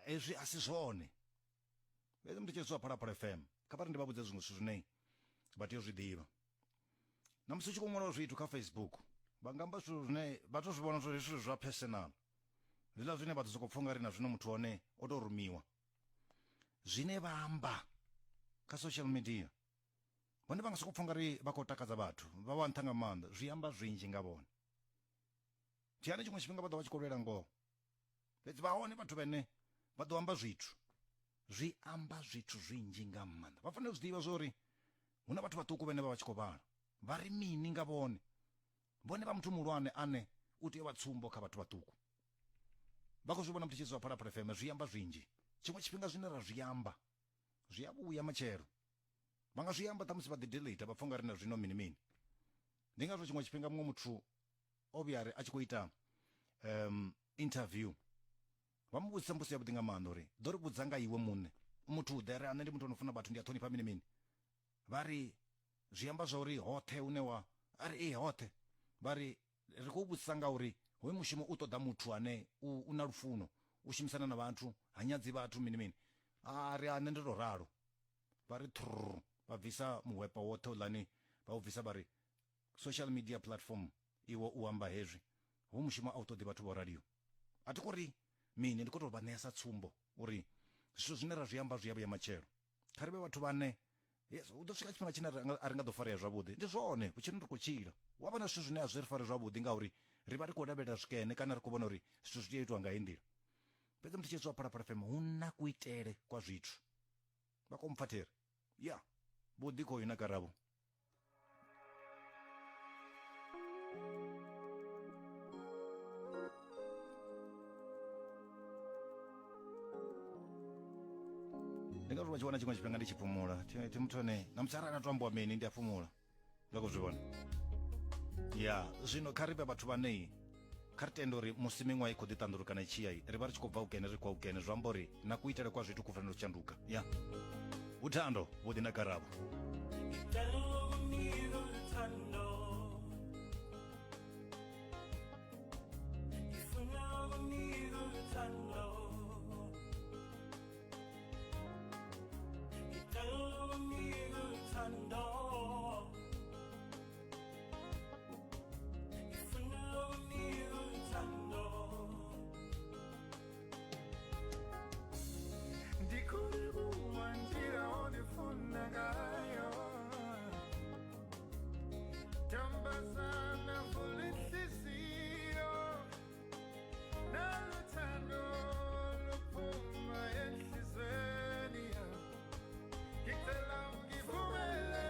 Speaker 2: hezwi a si zwone. Fhedzi muthu tshi Phalaphala FM kha vha ri ndi vha vhudze zwiṅwe zwithu zwine vha tea u zwi ḓivha. Na musi u tshi khou ṅwala zwithu kha Facebook vha nga amba zwithu zwine vha to zwi vhona zwori zwithu zwa personal. Hezwiḽa zwine vha ḓo sokou pfha ungari na zwino muthu hone o to rumiwa. Zwine vha amba kha social media vhone vha nga sokou pfha ungari vha khou takadza vhathu vha vha nṱha nga maanḓa zwi amba zwinzhi nga vhone. Thiani tshiṅwe tshifhinga vha ḓo vha tshi khou lwela ngoho fhedzi vha hone vhathu vhene vha ḓo amba zwithu zwi amba zwithu zwinzhi nga maanḓa. Vha fanela u zwi ḓivha zwori hu na vhathu vhaṱuku vhane vha vha tshi khou vhala vha ri mini nga vhone. Vhone vha muthu muhulwane ane u tea u vha tsumbo kha vhathu vhaṱuku. Vha khou zwi vhona muthetshedzi wa Phalaphala FM zwi amba zwinzhi. Tshiṅwe tshifhinga zwine ra zwi amba zwi a vhuya matshelo. Vha nga zwi amba ṱhamusi vha ḓi delete vha pfha ungari na zwino mini mini. Ndi ngazwo tshiṅwe tshifhinga muṅwe muthu o vhuya ri a tshi khou ita interview vha mu vhudzisa mbudziso yavhuḓi nga maanḓa uri ḓo ri vhudza nga iwe muṋe u muthu ḓe ri a nṋe ndi muthu ono funa vhathu ndi a ṱhonifha mini mini. Vha ri zwi amba zwa uri hoṱhe hune wa a ri ee hoṱhe. Vha ri ri khou vhudzisa nga uri hoyu mushumo u ṱoḓa muthu ane u na lufuno u shumisana na vhathu ha nyadzi vhathu mini mini. A ri a nṋe ndo to ralo. Vha ri trrr vha bvisa muhwepa woṱhe uḽani vha u bvisa vha ri social media platform iwe u amba hezwi hu mushumo a u ṱoḓi vhathu vho raliho. A thi khou ri mini ndi khou tou vha ṋea sa tsumbo uri zwithu zwine ra zwi amba zwi a vhuya matshelo. Kha ri vhe vhathu vhane yes hu ḓo swika tshifhinga tshine a ri nga ḓo farea zwavhuḓi ndi zwone vhutshiloni ri khou tshila hu avha na zwithu zwine a zwi ri fari zwavhuḓi ngauri ri vha ri khou lavhelela zwikene kana ri khou vhona uri zwithu zwi tea u itiwa nga heyi nḓila. Fhedzi muthetshelesi wa Phalaphala FM hu na kuitele kwa zwithu vha khou mpfa theri ya vhuḓi khoyu na karabo. Ndi ngazwo vha tshi wana tshiṅwe tshifhinga ndi tshi fhumula thi muthu ane na musi arali a to ambiwa mini ndi a fhumula nga khou zwi vhona ya zwino kha ri vhe vhathu vhane kha ri tende uri musi miṅwaha i khou ḓi ṱanḓulukana i tshi ya ri vha ri tshi khou bva ukene ri khou ukene zwi amba uri na kuitele kwa zwithu ku fanela u shanduka ya uthando vhuḓi na karabo.
Speaker 3: Ndikulivhuwa nḓila ondifuna ngayo Ntombazana vula inhliziyo Naluthando luphuma enhlizweni yami Ngicela ungivumele.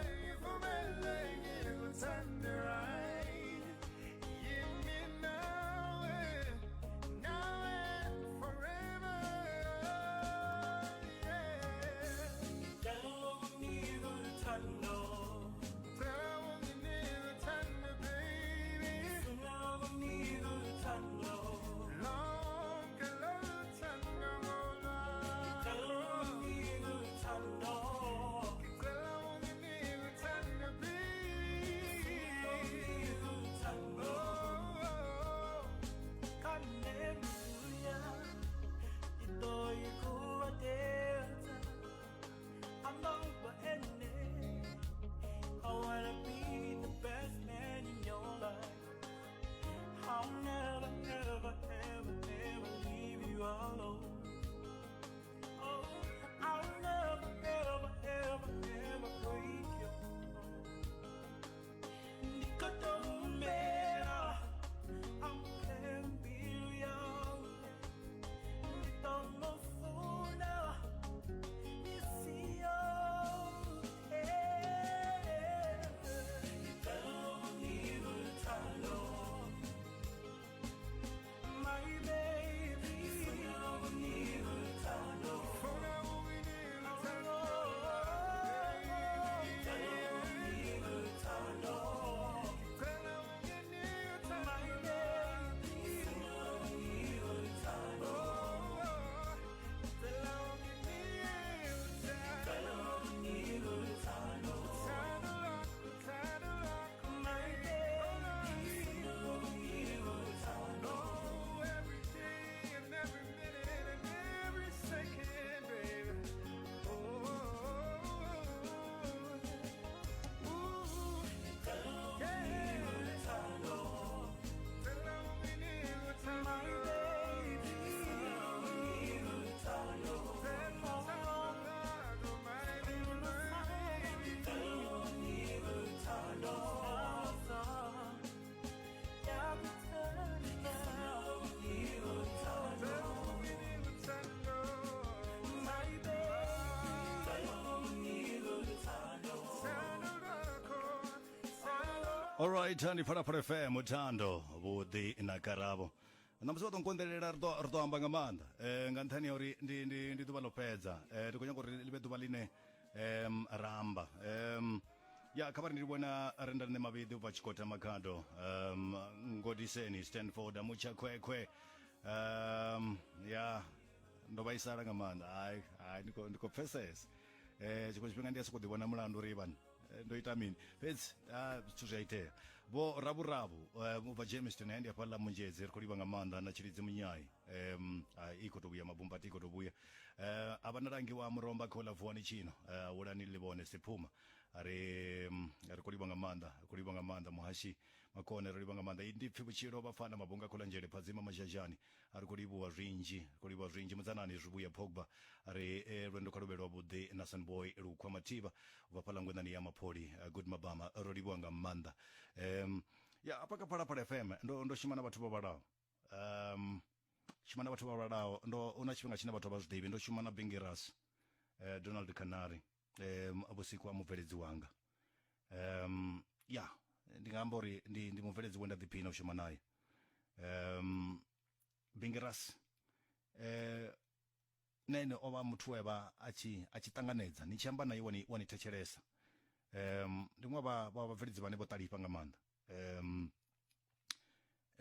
Speaker 2: Alright, ndi Phalaphala FM Thando vhuḓi na Karabo. Ṋamusi vha ḓo nkonḓelela ri ḓo ri ḓo amba nga maanḓa eh, nga nṱhani ya uri ndi ndi ndi ḓuvha ḽo fhedza eh, ndi khou nyanga uri ḽi vhe ḓuvha ḽine em ra amba em ya kha vha ri ndi vhona renda nṋe mavhiḓi ubva tshikota makhado um ngodiseni stanford amutsha khwekhwe um ya ndo vhaisala nga maanḓa hai hai ndi khou ndi khou pfesesa eh tshiṅwe tshifhinga ndi a sokou ḓivhona mulandu uri vhana eh, ndo ita mini fhedzi ah, zwithu zwi a itea vho ravhuravu eh, ubva jamestown ndi hafhaḽa munzhedzi ri khou livha nga maanḓa na tshilidzi munyai um i khou tou vhuya mabumbati i khou tou vhuya um a vha na langi wa muromba kho ḽa vuwani tshino uh, wulani ḽivhone siphuma ri ri khou livha nga maanḓa ri khou livha nga maanḓa muhashi makone ri livha nga maanḓa ndi pfi vhutshilo vhafana mabunga khola nzhele phadzima mazhazhani A ri khou livhuwa zwinzhi, ri khou livhuwa zwinzhi Mudzanani Zwivhuya Pogba ri e, lwendo kha luvhe lwavhuḓi na Sunboy Lukhwa Mathivha u bva fhaḽa ngwenḓani ya Mapholi eh, Good Mabama ro livhuwa nga maanḓa. Um, ya hafha kha Phalaphala FM ndo ndo shuma na vhathu vho vhalaho. Um, shuma na vhathu vho vhalaho ndo una tshifhinga tshine vhathu vha zwi ḓivhi ndo shuma na Bingiras eh, Donald Canary um, vhusiku ha mubveledzi wanga. Um, ya ndi nga amba uri ndi ndi mubveledzi we nda ḓiphina u shuma naye. Um Bingiras eh na ene o vha muthu we vha a tshi a tshi ṱanganedza ni tshi amba naye wani wani thetshelesa um ndi muṅwe vha vha vhabveledzi vhane vho ṱalifha nga maanḓa um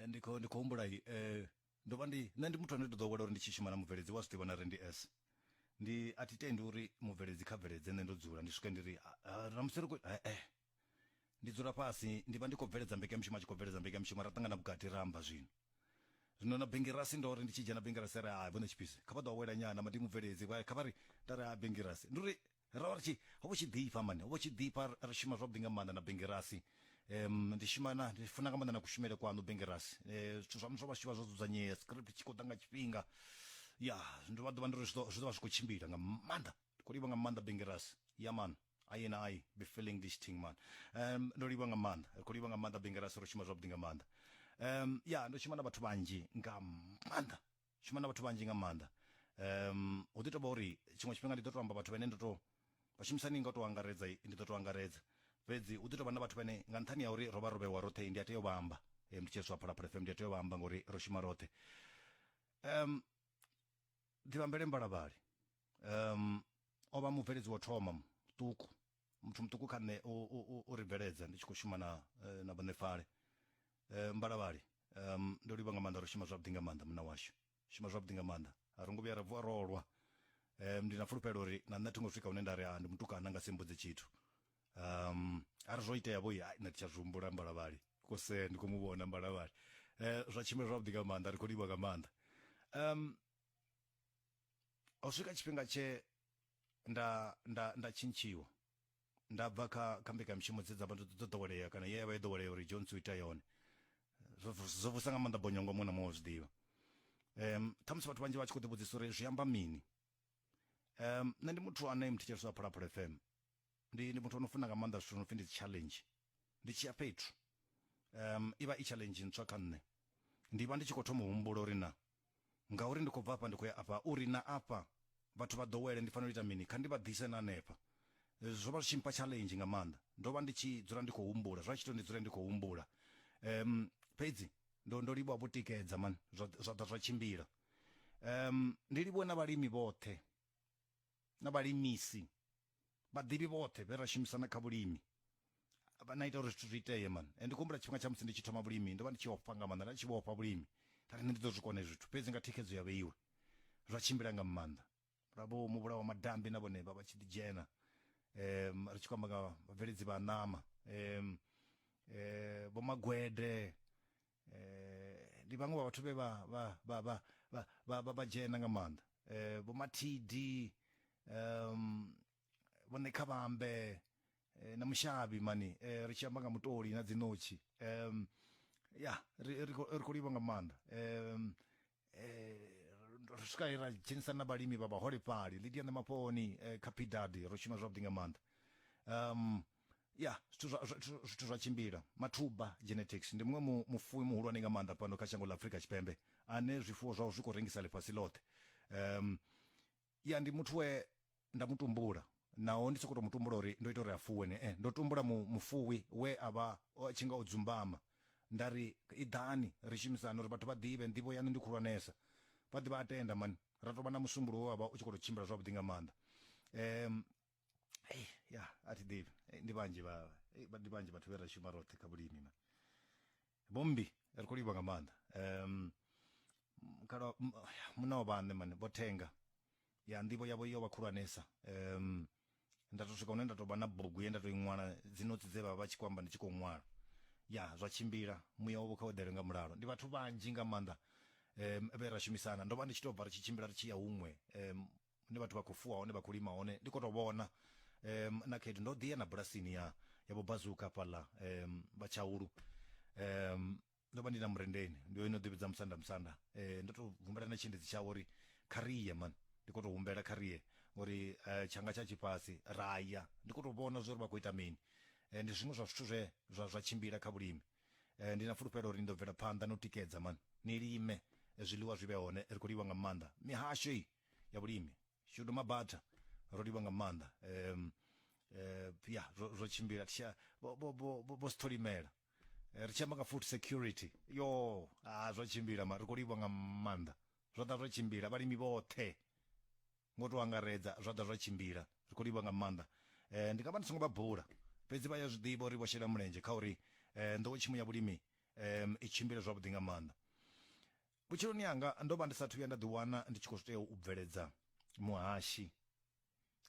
Speaker 2: ndi khou ndi khou humbula eh ndo vha ndi nṋe ndi muthu ane ndo ḓowela uri ndi tshi shuma na mubveledzi wa zwi ḓivha na ri ndi s ndi a thi tendi uri mubveledzi kha bveledze nṋe ndo dzula ndi swike ndi ri na musi ri khou eh Ndi dzula fhasi ndi vha ndi khou bveledza mbekanyamushumo a tshi khou bveledza mbekanyamushumo ra ṱangana vhukati ra amba zwino. Zwino na Bengirasi ndo ri ndi tshi dzhena Bengirasi ri hai vhone Tshipise kha vha ḓo awela nyana ma ndi mubveledzi vha kha vha ri nda ri ha Bengirasi ndi uri ra vha ri tshi ho vho tshi ḓifha mani ho vho tshi ḓifha ri shuma zwavhuḓi nga maanḓa na Bengirasi um ndi shuma na ndi funa nga maanḓa na kushumele kwaṋu Bengirasi zwithu zwaṋu zwo vha zwi tshi vha zwo dzudzanyea script tshi khou ḓa nga tshifhinga ya ndo vha ḓuvha ndi uri zwi ḓo vha zwi khou tshimbila nga maanḓa ndi khou livha nga maanḓa Bengirasi ya man I and I be feeling this thing man um ndo livha nga maanḓa ri khou livha nga maanḓa Bengirasi ro shuma zwavhuḓi nga maanḓa um ya ndo shuma na vhathu vhanzhi nga maanḓa shuma na vhathu vhanzhi nga maanḓa um hu ḓi tovha uri tshiṅwe tshifhinga ndi ḓo to amba vhathu vhane ndo to vhashumisani nga to angaredza ndi ḓo to angaredza fhedzi hu ḓi tovha na vhathu vhane nga nṱhani ha uri ro vha ro vhewa roṱhe ndi a tea u vha amba ndi tshi swa Phalaphala FM ndi a tea u vha amba ngori ro shuma roṱhe um Ḓivhambele Mbalavhali um o vha mubveledzi wa thoma muṱuku muthu muṱuku kha nṋe u ri bveledza ndi tshi khou shuma na eh, na vhaṋefale eh, Mbalavhali um ndo livha nga maanḓa ro shuma zwavhuḓi nga maanḓa munna washu shuma zwavhuḓi nga maanḓa a ro ngo vhuya ra vuwa rolwa um ndi na fulufhelo uri na nṋe thi ngo swika hune nda ri a ndi mutukana nga si mbudze tshithu um arali zwo itea vho ai nṋe thi tsha zwi humbula Mbalavhali khou sea ndi khou mu vhona Mbalavhali um zwa tshimbila zwavhuḓi nga maanḓa ri khou livha nga maanḓa um ho swika tshifhinga tshe nda nda nda tshintshiwa nda bva kha kha mbekanyamushumo dze dza vha dzo ḓowelea kana ye ya vha yo ḓowelea uri Jones u ita yone zwo zwo vusa nga maanḓa bonyongo muṅwe na muṅwe wa zwi ḓivha um ṱhamusi vhathu vhanzhi vha tshi khou ḓivhudzisa uri zwi amba mini um nṋe ndi muthu ane muthetshelesi wa Phalaphala FM ndi ndi muthu ono funa nga maanḓa zwithu no pfi ndi challenge ndi tshi ya fhethu um i vha i challenge ntswa kha nṋe ndi vha ndi tshi khou thoma u humbula uri na ngauri ndi khou bva afha ndi khou ya afha uri na afha vhathu vha ḓowele ndi fanela u ita mini kha ndi vha ḓise na hanefha zwo vha zwi tshi mpha challenge nga maanḓa ndo vha ndi tshi dzula ndi khou humbula zwa tshi to ndi dzule ndi khou humbula um fhedzi ndo ndo livhuwa vho tikedza man zwa zwa ḓa zwa tshimbila um ndi livhuwe na vhalimi vhoṱhe na vhalimisi vhaḓivhi vhoṱhe vhe ra shumisana kha vhulimi vha na ita uri zwithu zwi itee man and ndi humbula tshifhinga tsha musi ndi tshi thoma vhulimi ndo vha ndi tshi ofha nga maanḓa nda tshi vho ofha vhulimi nda ri nṋe ndi ḓo zwi kona hezwi zwithu fhedzi nga thikhedzo ya vheiwe zwa tshimbila nga maanḓa ra vho muvhula wa madambi na vhone vha vha tshi ḓi dzhena um ri tshi khou amba nga vhabveledzi vha ṋama um vho magwede eh ndi vhaṅwe vha vhathu vhe vha vha vha vha vha vha vha vha dzhena nga maanḓa eh vho mathidi um vho Nekhavhambe eh, na mushavhi mani eh, ri tshi amba nga mutoli na dzinotshi um ya ri ri khou ri khou livha nga maanḓa um eh, ri swika he ra dzhenisa na vhalimi vha vhaholefhali Lydia Ṋemafhoni eh, kha Pidadi ro shuma zwavhuḓi nga maanḓa um ya zwithu zwa zwithu zwa tshimbila Mathuba Genetics ndi muṅwe mu, mufuwi muhulwane nga maanḓa fhano kha shango ḽa Afrika Tshipembe ane zwifuwo zwawe zwi khou rengisa ḽifhasi ḽoṱhe um ya ndi muthu we nda mu tumbula. Naho ndi sokou tou mu tumbula uri ndo ita uri a fuwe ne, eh, ndo tumbula mu, mufuwi we a vha a tshi nga o dzumbama. Nda ri, Iḓani ri shumisane uri vhathu vha ḓivhe, nḓivho yaṋu ndi khulwanesa. Vha ḓi vha a tenda mani. Ra tou vha na musumbulowo we wa vha u tshi khou tou tshimbila zwavhuḓi nga maanḓa. Um, hey, ya, a thi ḓivhi. Ndi vhanzhi vha, ndi vhanzhi vhathu vhe ra shuma roṱhe kha vhulimi man. Vho Mmbi, ri khou livha nga maanḓa. Um, khala munna wa vhaṋe mani, vho Thenga. Ya nḓivho yavho yo vha khulwanesa. Um, nda to swika hune nda to vha na bugu ye nda to i ṅwala dzi notsi dze vha vha tshi khou amba ndi tshi khou ṅwala. Ya zwa tshimbila, muya wavho kha u eḓele nga mulalo. Ndi vhathu vhanzhi nga maanḓa um vhe ra shumisana. Ndo vha ndi tshi to bva ri tshi tshimbila ri tshi ya huṅwe um hune vhathu vha khou fuwa hone vha khou lima hone ndi khou tou vhona um na khaedu ndo ḓi ya na bulasini ya ya vho Bazooka fhaḽa um vha Tshaulu um ndo vha ndi na murendeni ndi yo ino ḓivhidza musanda musanda eh, ndo to humbela na tshiendedzi tshawe uri kha ri ye man ndi khou tou humbela kha ri ye ngori eh, tshanga tsha tshifhasi ra ya ndi khou tou vhona zwa uri vha khou ita mini eh, ndi zwiṅwe zwa zwithu zwe zwa zwa tshimbila kha vhulimi eh, ndi na fulufhelo uri ni ḓo bvela phanḓa no tikedza man ni lime eh, zwiḽiwa zwi vhe hone ri khou livha nga maanḓa mihasho iyi ya vhulimi shudu mabata ro livha nga maanḓa um, eh, ya zwo zwo tshimbila tsha vho vho vho vho sitholimela Eh, ri tshi amba nga food security yo a zwo tshimbila ma ri khou livha nga maanḓa zwo ḓa zwo tshimbila vhalimi vhoṱhe ngo to angaredza zwa ḓa zwa tshimbila ri khou livha nga maanḓa eh, ndi nga vha ndi songo vha bula fhedzi vha ya zwi ḓivha uri vho shela mulenzhe kha uri eh, nḓowetshumo ya vhulimi eh, i tshimbile zwavhuḓi nga maanḓa vhutshiloni hanga ndo vha ndi sathu vhuya nda ḓiwana ndi tshi khou tea u bveledza muhashi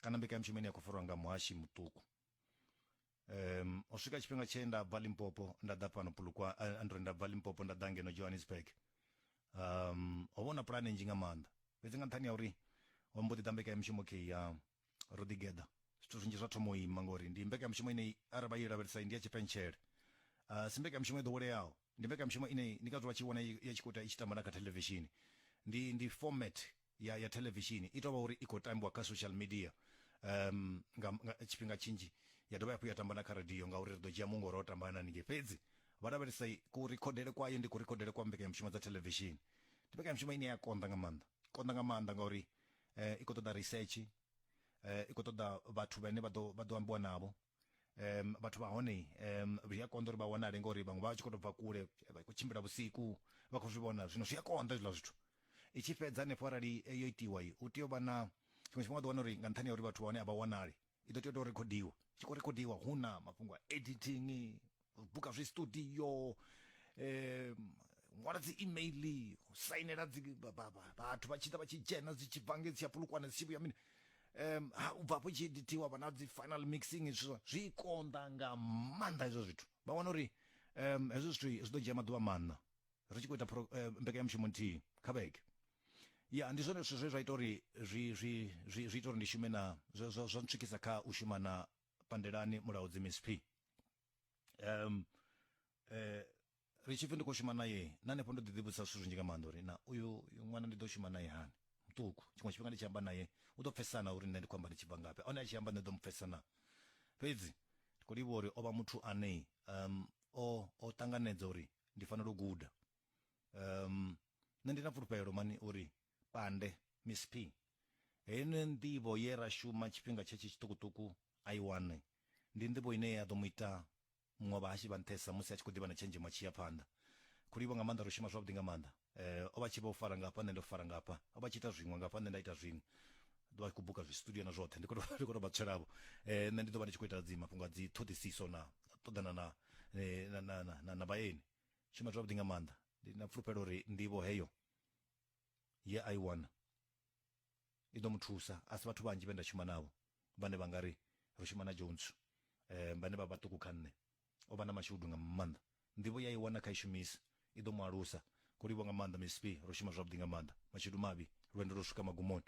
Speaker 2: kana mbekanyamushumo ine ya khou farwa nga muhashi muṱuku um o swika tshifhinga tshe nda bva Limpopo nda ḓa fhano Polokwane eh, ndo nda bva Limpopo nda ḓa ngeno Johannesburg um ho vha na pulane nnzhi nga maanḓa fhedzi nga nṱhani ha uri ho mbo ḓi ḓa mbekanyamushumo khe ya ro ḓi geḓa zwithu zwinzhi zwa thoma u ima ngori ndi mbekanyamushumo ine arali vha i lavhelesa ndi ya tshipentshele uh, si mbekanyamushumo i ḓoweleaho ndi mbekanyamushumo ine ndi ngazwo vha tshi vhona ya tshi khou ita i tshi tamba na kha thelevishini ndi ndi format ya ya thelevishini i tou vha uri i khou tambiwa kha social media um nga, nga tshifhinga tshinzhi ya dovha hafhu ya tamba na kha radio ngauri ri ḓo dzhia mungoro o tamba na haningei fhedzi vha lavhelesa ku rikhodele kwayo ndi ku rikhodele kwa mbekanyamushumo dza thelevishini ndi mbekanyamushumo ine ya konḓa nga maanḓa konḓa nga maanḓa ngauri eh, i khou ṱoḓa research eh, i khou ṱoḓa vhathu vhane vha ḓo vha ḓo ambiwa navho um vhathu vha hone um zwi a konḓa uri vha wanale ngori vhaṅwe vha tshi khou tou bva kule vha khou tshimbila vhusiku vha khou zwi vhona zwino zwi a konḓa hezwiḽa zwithu i tshi fhedza hanefho arali eh, yo itiwa u tea u vha na tshiṅwe tshifhinga wa ḓo wana uri nga nṱhani ha uri vhathu vha hone a vha wanali i ḓo tea u tou rekhodiwa tshi khou rekhodiwa hu na mafhungo a editing u buka zwi studio um ṅwala dzi email u sainela dzi vhathu vha tshi ḓa vha tshi dzhena dzi tshi bva ngei dzi tshi ya Polokwane dzi tshi vhuya mini um ha u bva hafho tshi edithiwa vha na dzi final mixing zwithu zwi konḓa nga maanḓa hezwo zwithu vha wana uri um hezwo zwithu zwi ḓo dzhia maḓuvha maṋa ri tshi khou ita eh, mbekanyamushumo nthihi kha vhege ya ndi zwone zwithu zwe zwa ita uri zwi zwi zwi zwi ita uri ndi shume na zwa zwa zwa ntswikisa kha u shuma na Pandelani Mulaudzi Miss P um eh ri tshi pfi ndi khou shuma naye na hanefho ndo ḓi ḓivhudzisa zwithu zwinzhi nga maanḓa uri na uyu uyu ṅwana ndi ḓo shuma naye hani muṱuku tshiṅwe tshifhinga ndi tshi amba naye u ḓo pfesesana uri nṋe ndi khou amba ndi tshi bva ngafhi one a tshi amba nṋe ḓo mu pfesesa na fhedzi ndi khou livhuwa uri o vha muthu ane um o o ṱanganedza uri ndi fanela u guda um nṋe ndi na fulufhelo mani uri pande Miss P heino nḓivho ye ra shuma tshifhinga tshetshi tshiṱukuṱuku a i wane ndi nḓivho ine ya ḓo mu ita muṅwe wa vhahashi vha nṱhesa musi a tshi khou ḓivha na tshenzhemo a tshi ya phanḓa. Khou livhuwa nga maanḓa ro shuma zwavhuḓi nga maanḓa. Eh, o vha tshi vho fara ngafha nṋe ndo fara ngafha. O vha tshi ita zwiṅwe ngafha nṋe nda ita zwiṅwe. Ḓo vha khou buka zwi studio na zwoṱhe ndi khou ndi khou tou vha tswelavho. Eh, nṋe ndi ḓo vha ndi tshi khou ita dzi mafhungo a dzi ṱhoḓisiso na ṱoḓana na eh, na na na, na, na vhaeni. Shuma zwavhuḓi nga maanḓa. Ndi na fulufhelo uri nḓivho heyo ye a i wana i ḓo mu thusa. A si vhathu vhanzhi vhe nda shuma navho vhane vha nga ri ro shuma na Jones eh, vhane vha vhaṱuku kha nṋe. O vha na mashudu nga maanḓa. Nḓivho ye a i wana kha i shumise, i ḓo mu alusa. Khou livhuwa nga maanḓa Miss P, ro shuma zwavhuḓi nga maanḓa. Mashudu mavhi, lwendo lwo swika magumoni.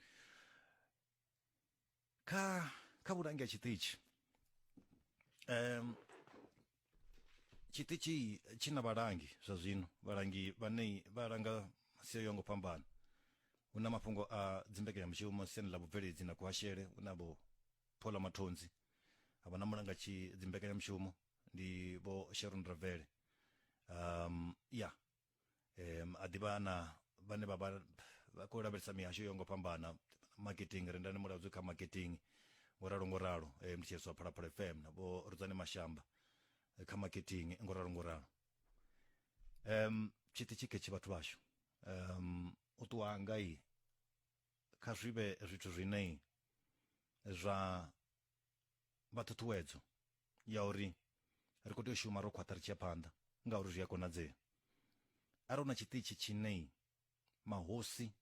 Speaker 2: Kha kha vhulangi ha tshiṱitshi um tshiṱitshi tshi na vhalangi zwa zwino vhalangi vhane vha langa masia yo ngo fhambana hu na mafhungo a dzimbekanyamushumo siani ḽa vhubveledzi na kuhashele hu na vho Paula Mathonzi ha vha na mulanga tshi dzimbekanyamushumo ndi vho Sharon Ravele um ya um a ḓivha na vhane vha vha vha khou lavhelesa mihasho yo ngo fhambana marketing rendani mulaudzi kha marketing. Ngo ralo ngo ralo eh, mthetshelesi wa Phalaphala FM na vho Rudzani Mashamba eh, kha marketing ngo ralo ngo ralo. Tshiṱitshi khetshi vhathu vhashu. U ṱuwa hanga i kha zwi vhe zwithu zwine zwa vha ṱhuṱhuwedzo ya uri ri khou tea u shuma ro khwaṱha ri tshi ya phanḓa ngauri zwi a konadzea. Arali hu na tshiṱitshi tshine mahosi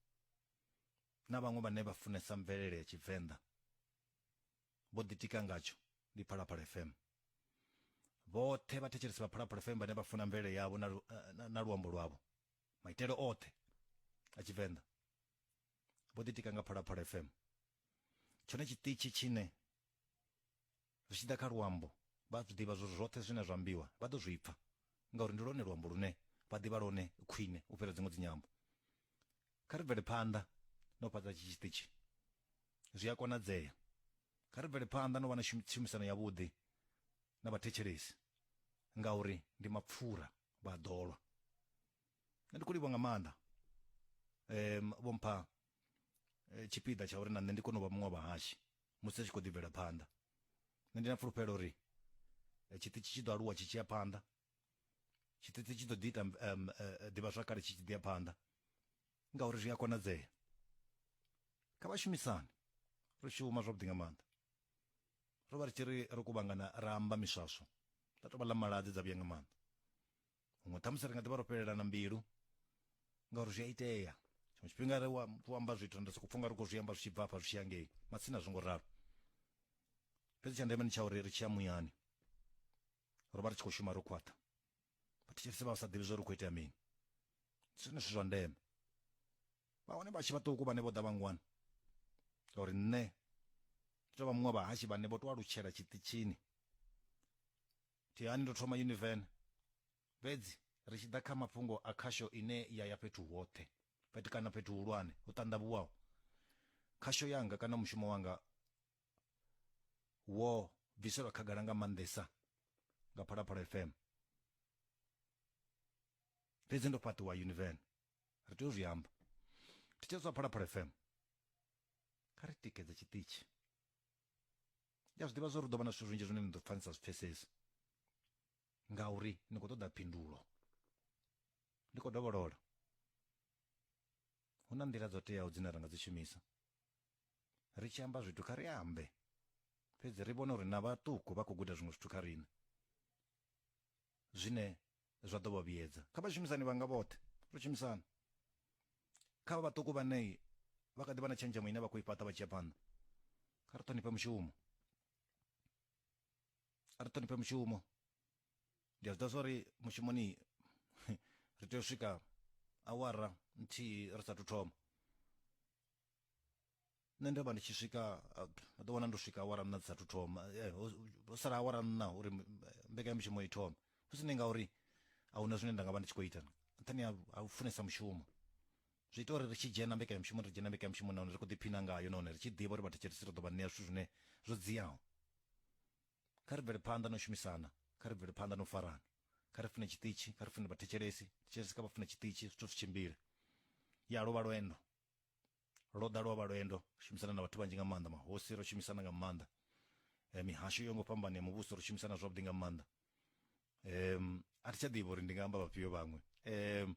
Speaker 2: na vhaṅwe vhane vha funesa mvelele ya Tshivenḓa vho ḓitika ngatsho ndi Phalaphala FM. Vhoṱhe vhathetshelesi vha Phalaphala FM vhane vha funa mvelele yavho na, na, na luambo lwavho, maitele oṱhe a Tshivenḓa vho ḓitika nga Phalaphala FM. Tshone tshiṱitshi tshine zwi tshi ḓa kha luambo vha zwi ḓivha zwo zwoṱhe zwine zwa ambiwa vha ḓo zwi pfa ngauri ndi lwone luambo lune vha ḓivha lwone khwine u fhira dziṅwe dzinyambo. Kha ri bvele phanḓa na u fhaṱa tshi tshiṱitshi, zwi a konadzea. Kha ri bvele phanḓa na u vha na tshumisano yavhuḓi na vhathetshelesi ngauri ndi mapfura vha a ḓolwa. Nṋe ndi khou livhuwa nga maanḓa vho mpha tshipiḓa tsha uri na nṋe ndi kone u vha muṅwe wa vhahashi musi ri tshi khou ḓi bvela phanḓa. Nṋe ndi na fulufhelo uri tshiṱitshi tshi ḓo aluwa tshi tshi ya phanḓa, tshiṱitshi tshi ḓo ḓi ita ḓivhazwakale tshi tshi ḓi ya phanḓa ngauri zwi a konadzea. Kha vha shumisane, ro shuma zwavhuḓi nga maanḓa. Ro vha ri tshi ri ro kuvhangana ra amba miswaswo, ḽa tou vha ḽa maladze dza vhuya nga maanḓa. Huṅwe ṱhamusi ri nga ḓi vha ro fhelelana mbilu ngauri zwi a itea tshiṅwe tshifhinga ri wa amba zwithu nda sokou pfha unga ri khou zwi amba zwi tshi bva afha zwi tshi ya ngei matsina a zwo ngo ralo fhedzi tsha ndeme ndi tsha uri ri tshi ya muyani ro vha ri tshi khou shuma ro khwaṱha vhathetshelesi vha sa ḓivhi zwa uri khou itea mini ndi zwone zwithu zwa ndeme vha hone vhatshi vhaṱuku vhane vho ḓa vhangwana ngauri nṋe ndi tou vha muṅwe wa vhahashi vhane vho tou alutshela tshiṱitshini Thi hani ndo thoma Univen, fhedzi ri tshi ḓa kha mafhungo a khasho ine ya ya fhethu hoṱhe, fhethu kana fhethu huhulwane hu ṱanḓavhuwaho, khasho yanga kana mushumo wanga wo bviselwa khagala nga maanḓesa nga Phalaphala FM. Fhedzi ndo fhaṱiwa Univen, ri tea u zwi amba. Thetsheleswa Phalaphala FM, kha ri tikedze tshiṱitshi. Ndi a zwi ḓivha zwa uri hu ḓo vha na zwithu zwinzhi zwine ni ḓo pfa ni sa zwi pfesesi ngauri ni khou ṱoḓa phindulo. Ndi khou dovholola, hu na nḓila dzo teaho dzine ra nga dzi shumisa ri tshi amba zwithu kha ri ambe fhedzi ri vhone uri na vhaṱuku vha khou guda zwiṅwe zwithu kha riṋe zwine zwa ḓo vha vhuyedza. Kha vhashumisani vhanga vhoṱhe, ro shumisana. Kha vha vhaṱuku vhane vha kha ḓi vha na tshenzhemo ine vha khou i fhaṱa vha tshi ya phanḓa, kha ri ṱhonifhe mushumo. A ri ṱhonifhe mushumo. Ndi a zwi ḓivha zwa uri mushumoni ri tea u swika awara nthihi ri sathu thoma. Nṋe ndo vha ndi tshi swika vha ḓo wana ndo swika awara nṋa dzi sathu thoma ho sala awara nṋa uri mbekanyamushumo i thome hu si ni ngauri a huna zwine nda nga vha ndi tshi khou ita nṱhani ha u funesa mushumo zwi ita uri ri tshi dzhena mbekanyamushumo ri dzhena mbekanyamushumo nahone ri khou ḓiphina ngayo nahone ri tshi ḓivha uri vhathetshelesi ri ḓo vha ṋea zwithu zwine zwo dziaho. Kha ri bvele phanḓa na u shumisana, kha ri bvele phanḓa na u farana, kha ri fune tshiṱitshi, kha ri fune vhathetshelesi, thetshelesi kha vha fune tshiṱitshi zwithu zwi tshimbile. Ya lwo vha lwendo. Lwo ḓa lwa vha lwendo, shumisana na vhathu vhanzhi nga maanḓa, mahosi ro shumisana nga maanḓa, eh, mihasho yo ngo fhambana ya muvhuso ro shumisana zwavhuḓi nga maanḓa. Um, a thi tsha ḓivha uri ndi nga amba vhafhio vhaṅwe. Um,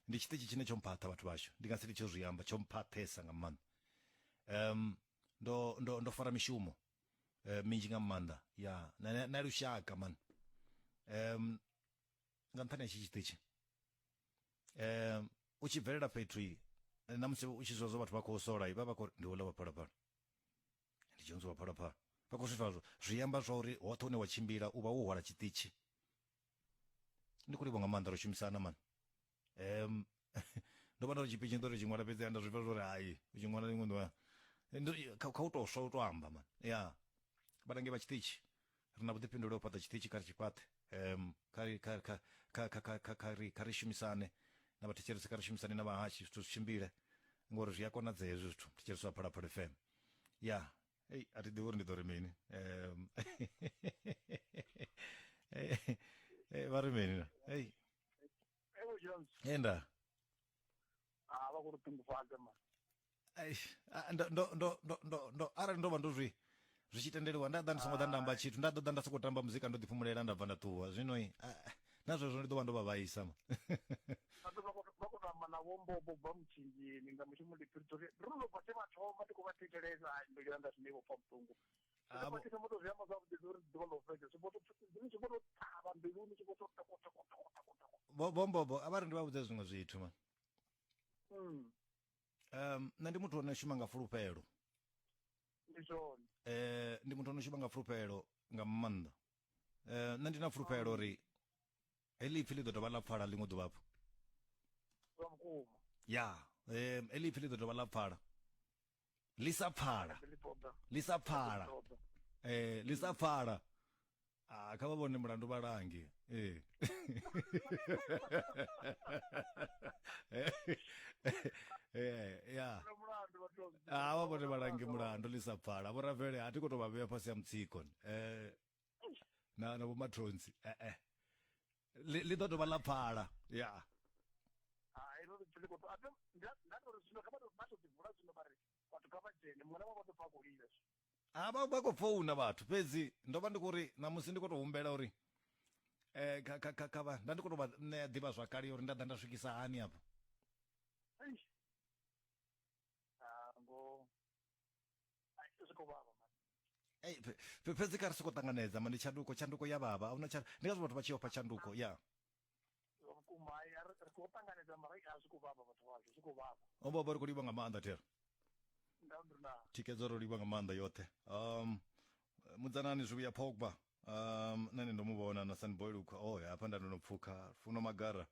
Speaker 2: ndi tshiṱitshi tshine tsho mphaṱha vhathu vhashu, ndi nga si litshe zwi amba, tsho mphaṱhesa nga maanḓa. Um, ndo, ndo, ndo fara mishumo eh, minzhi nga maanḓa ya na, na, na lushaka man. Um, nga nṱhani ha tshi tshiṱitshi um u tshi bvelela fhethu na musi u tshi zwa zwa vhathu vha khou sola vha vha khou ndi uḽa wa phalaphala ndi Jones wa phalaphala vha khou zwifha zwi amba zwa uri hoṱhe hune wa tshimbila u vha wo hwala tshiṱitshi ndi khou livha nga maanḓa ro shumisana mani um ndo vha ndo ri tshipitshi ndo ri tshi ṅwala fhedzi nda zwi pfa zwa uri hai u tshi ṅwala ḽiṅwe ḓuvha kha u tou swa u tou amba mani ya vhalangi vha tshiṱitshi ri na vhuḓifhinduleli u fhaṱa tshiṱitshi kha ri tshi fhaṱe um kha ri kha kha kha kha kha kha kha ri kha ri shumisane na vhathetshelesi kha ri shumisane na vhahashi zwithu zwi tshimbile ngori zwi a konadzea hezwi zwithu thetshelesi wa Phalaphala FM ya ei a thi ḓivhi uri ndi ḓo ri mini um vha ri mini na ei
Speaker 8: Evo Jones.
Speaker 2: Enda.
Speaker 8: Ah, vha khou ri ṱungufhadza man.
Speaker 2: Eish, ah, ndo ndo ndo ndo ndo ndo arali ndo vha ndo zwi Zwi tshi tendeliwa nda ḓa ndi songo ḓa nda amba tshithu, nda ḓo ḓa nda sokou tamba muzika ndo ḓifhumulela nda bva nda ṱuwa. Zwino ah, na zwezwo ndi ḓo vha ndo vha vhaisa ma.
Speaker 8: Vhathu vha khou vha khou to amba na vho mbobo bva mutshingini nga mushumo ndi Pretoria. Ro no bva tshe vha thoma ndi khou vha thetshelesa hai mbilu yanga zwine vho pfa vhuṱungu.
Speaker 2: Ah,
Speaker 8: Vha tshi thoma to zwi amba zwavhuḓi uri ḓuvha ḽo fhedza zwi vho to zwi vho to ṱhavha mbiluni zwi vho to toko toko toko toko toko.
Speaker 2: Vho vho mbobo a vha ri ndi vha vhudze zwiṅwe zwithu ma. Nṋe ndi muthu ono shuma nga fulufhelo.
Speaker 8: Ndi zwone.
Speaker 2: Ndi muthu ono shuma nga fulufhelo nga maanḓa. Nṋe ndi na fulufhelo uri heḽi ipfi ḽi ḓo dovha ḽa pfala ḽiṅwe ḓuvha hafhu.
Speaker 8: Zwa vhukuma.
Speaker 2: Ya, heḽi ipfi ḽi ḓo dovha ḽa pfala. Ḽi sa pfala.
Speaker 8: Ḽi ṱoḓa.
Speaker 2: Ḽi sa pfala.
Speaker 8: Ḽi ṱoḓa.
Speaker 2: Ḽi sa pfala. Ah, kha vha vhone mulandu vhalangi. Eh. Eh, ya.
Speaker 8: Mulandu vhathu.
Speaker 2: Ah, vha vhone vhalangi mulandu ḽi sa pfala. Vho Ravele a thi khou tou vha vhea fhasi ha mutsiko. Eh, na na vho Mathonzi. Eh eh. Ḽi ḓo dovha ḽa pfala. Ya.
Speaker 8: Hai, ro ri khou to a nda nda to ri zwino kha vha to vha to ḓi vula zwino vha ri vhathu kha vha dzhene muṅwe na muṅwe vha ḓo pfa a khou lila.
Speaker 2: A vha vha khou founa vhathu fhedzi ndo vha ndi khou ri ṋamusi ndi khou tou humbela uri eh kha kha kha kha vha nda ndi khou tou vha ṋea ḓivha zwakale uri nda ḓa nda swikisa hani afha.
Speaker 8: Eish. Ah, ngo. Ai, zwi khou vhavha man.
Speaker 2: Ei, fhedzi kha ri sokou ṱanganedza ma ndi tshanduko tshanduko ya vhavha ahuna tsha ndi ngazwo vhathu vha tshi ofha tshanduko ya.
Speaker 8: Zwa vhukuma ai a ri khou ṱanganedza mara a zwi khou vhavha vhathu vhashu zwi khou vhavha.
Speaker 2: Ombo vha ri khou livha nga maanḓa thero.
Speaker 8: Nda ndo na.
Speaker 2: Thikedzo ro livha nga maanḓa yoṱhe. Mudzanani zwivhuya Pogba. Nṋe ndo mu vhona na Sunboy Lukha. Oh, hafha nda ndo no pfukha Funo Magara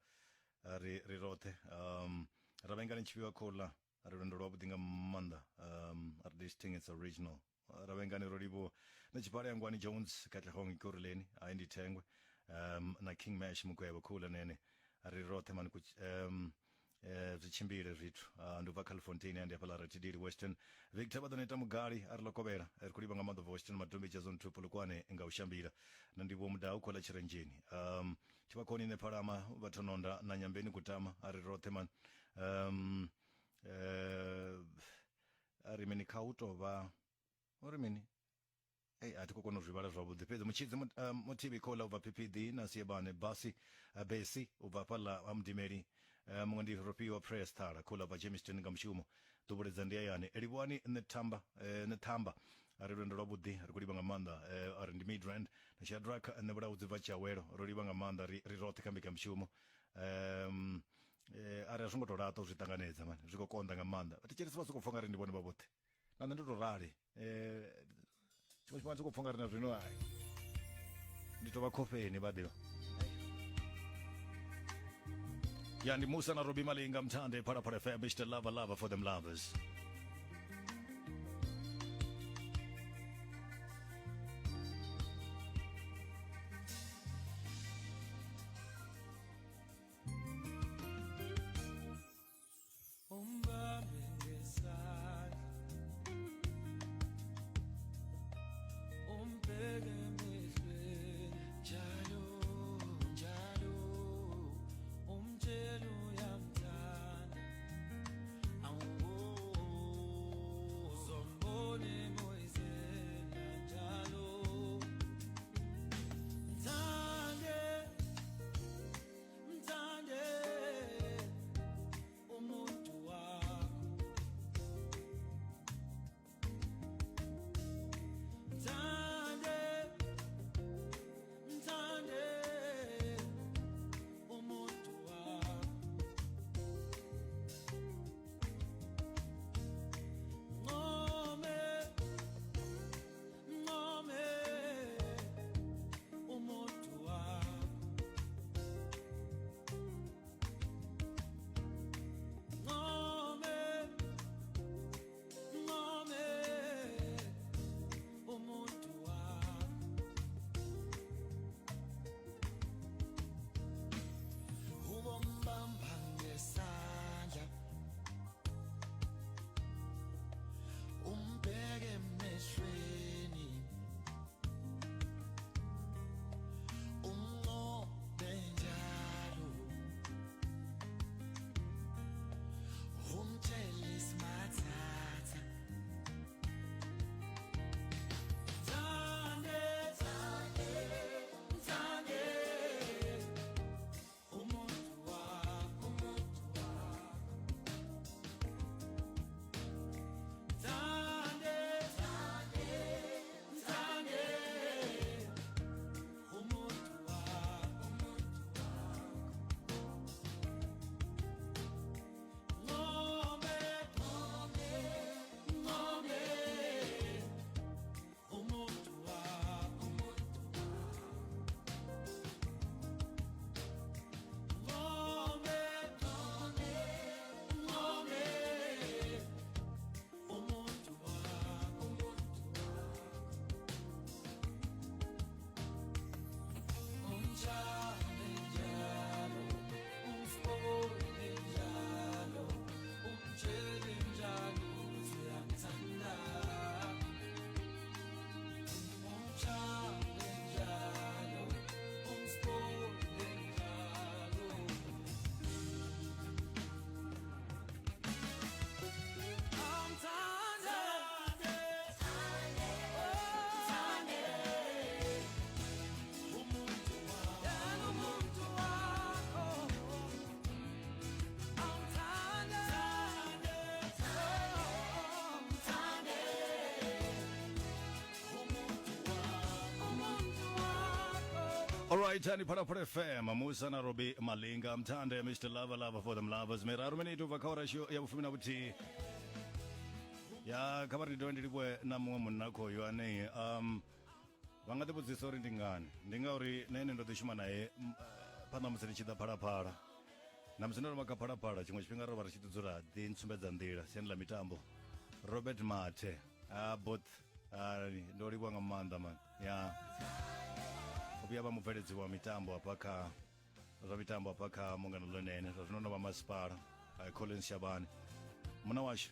Speaker 2: ri ri roṱhe. Ra vhengani tshifhiwa khola ri lwendo lwavhuḓi nga maanḓa. Ari this thing it's original. Ra vhengani ro livhuwa na tshipala ya Ngwani Jones Katlehong Ikuruleni ai ndi thengwe. Na King Mash Mugwevho khula nene ri roṱhe mani ku zwi tshimbile zwithu. Ndi ubva California ndi hafhaḽa Ratidili Western. Victor vha ḓo neta Mugali a ri ḽo kovhela ri khou livha nga maanḓa ubva Western Madombi Jason 2 Polokwane nga u shambila. Na ndivhuwo Mudau khola Tshirenzheni. Tshivhakhoni ne Phalama vha Thononda na Nyambeni Kutama a ri roṱhe man. A ri mini kha u tovha uri mini Ei, a thi khou kona u zwi vhala zwavhuḓi fhedzi mutshidzi muthivi khola u bva PPD na Siebane Basi Besi u bva hafhaḽa ha Mudimeli. Muṅwe ndi Rofhiwa Press Thala khola u bva Germiston nga mushumo ḓuvhuledza ndi hayani. Livhuwani Nethamba Nethamba a ri lwendo lwavhuḓi ri khou livha nga maanḓa a ri ndi Midrand na Shadrack nṋe vhulaudzi bva Tshiawelo ro livha nga maanḓa ri ri roṱhe kha mbekanyamushumo. A ri a zwo ngo tou laṱa u zwi ṱanganedza mani zwi khou konḓa nga maanḓa. Vhathetshelesi vha sokou pfha nga ri ndi vhone vha vhoṱhe na nṋe ndo tou rali tshiṅwe tshifhinga ndi sokou pfha nga ri na zwino ai ndi tou vha khofheni vha ḓivha. Ya ndi Musa na Robbie Malinga Mthande Phalaphala FM Mr Lover Lover for them lovers.
Speaker 4: Umbambe ngesandla umbheke emehlweni njalo njalo umtshele uyamthanda awu.
Speaker 2: Alright, ani Phalaphala FM, Musa na Robi Malinga, Mthande, Mr. Lava Lava for them lovers. Miraru miniti ubva kha ura ya vhufumi na vhuthihi. Ya kha vha ri dovhe ndi livhuwe na muṅwe munna khoyu ane um vha nga ḓi vhudzisa uri ndi ngani. Ndi ngauri na ene ndo ḓi shuma nae phanḓa musi ndi tshi ḓa Phalaphala. Na musi ndo no vha kha Phalaphala tshiṅwe tshifhinga ro vha ri tshi ḓi dzula ḓi ntsumbedza nḓila siani ḽa mitambo. Robert Mathe, both ndo livhuwa nga maanḓa man. Ya. U vhuya vha mubveledzi wa mitambo hafha kha zwa mitambo hafha kha Mungana Lonene zwa zwino no vha masipala Collins Shabane. Muna washu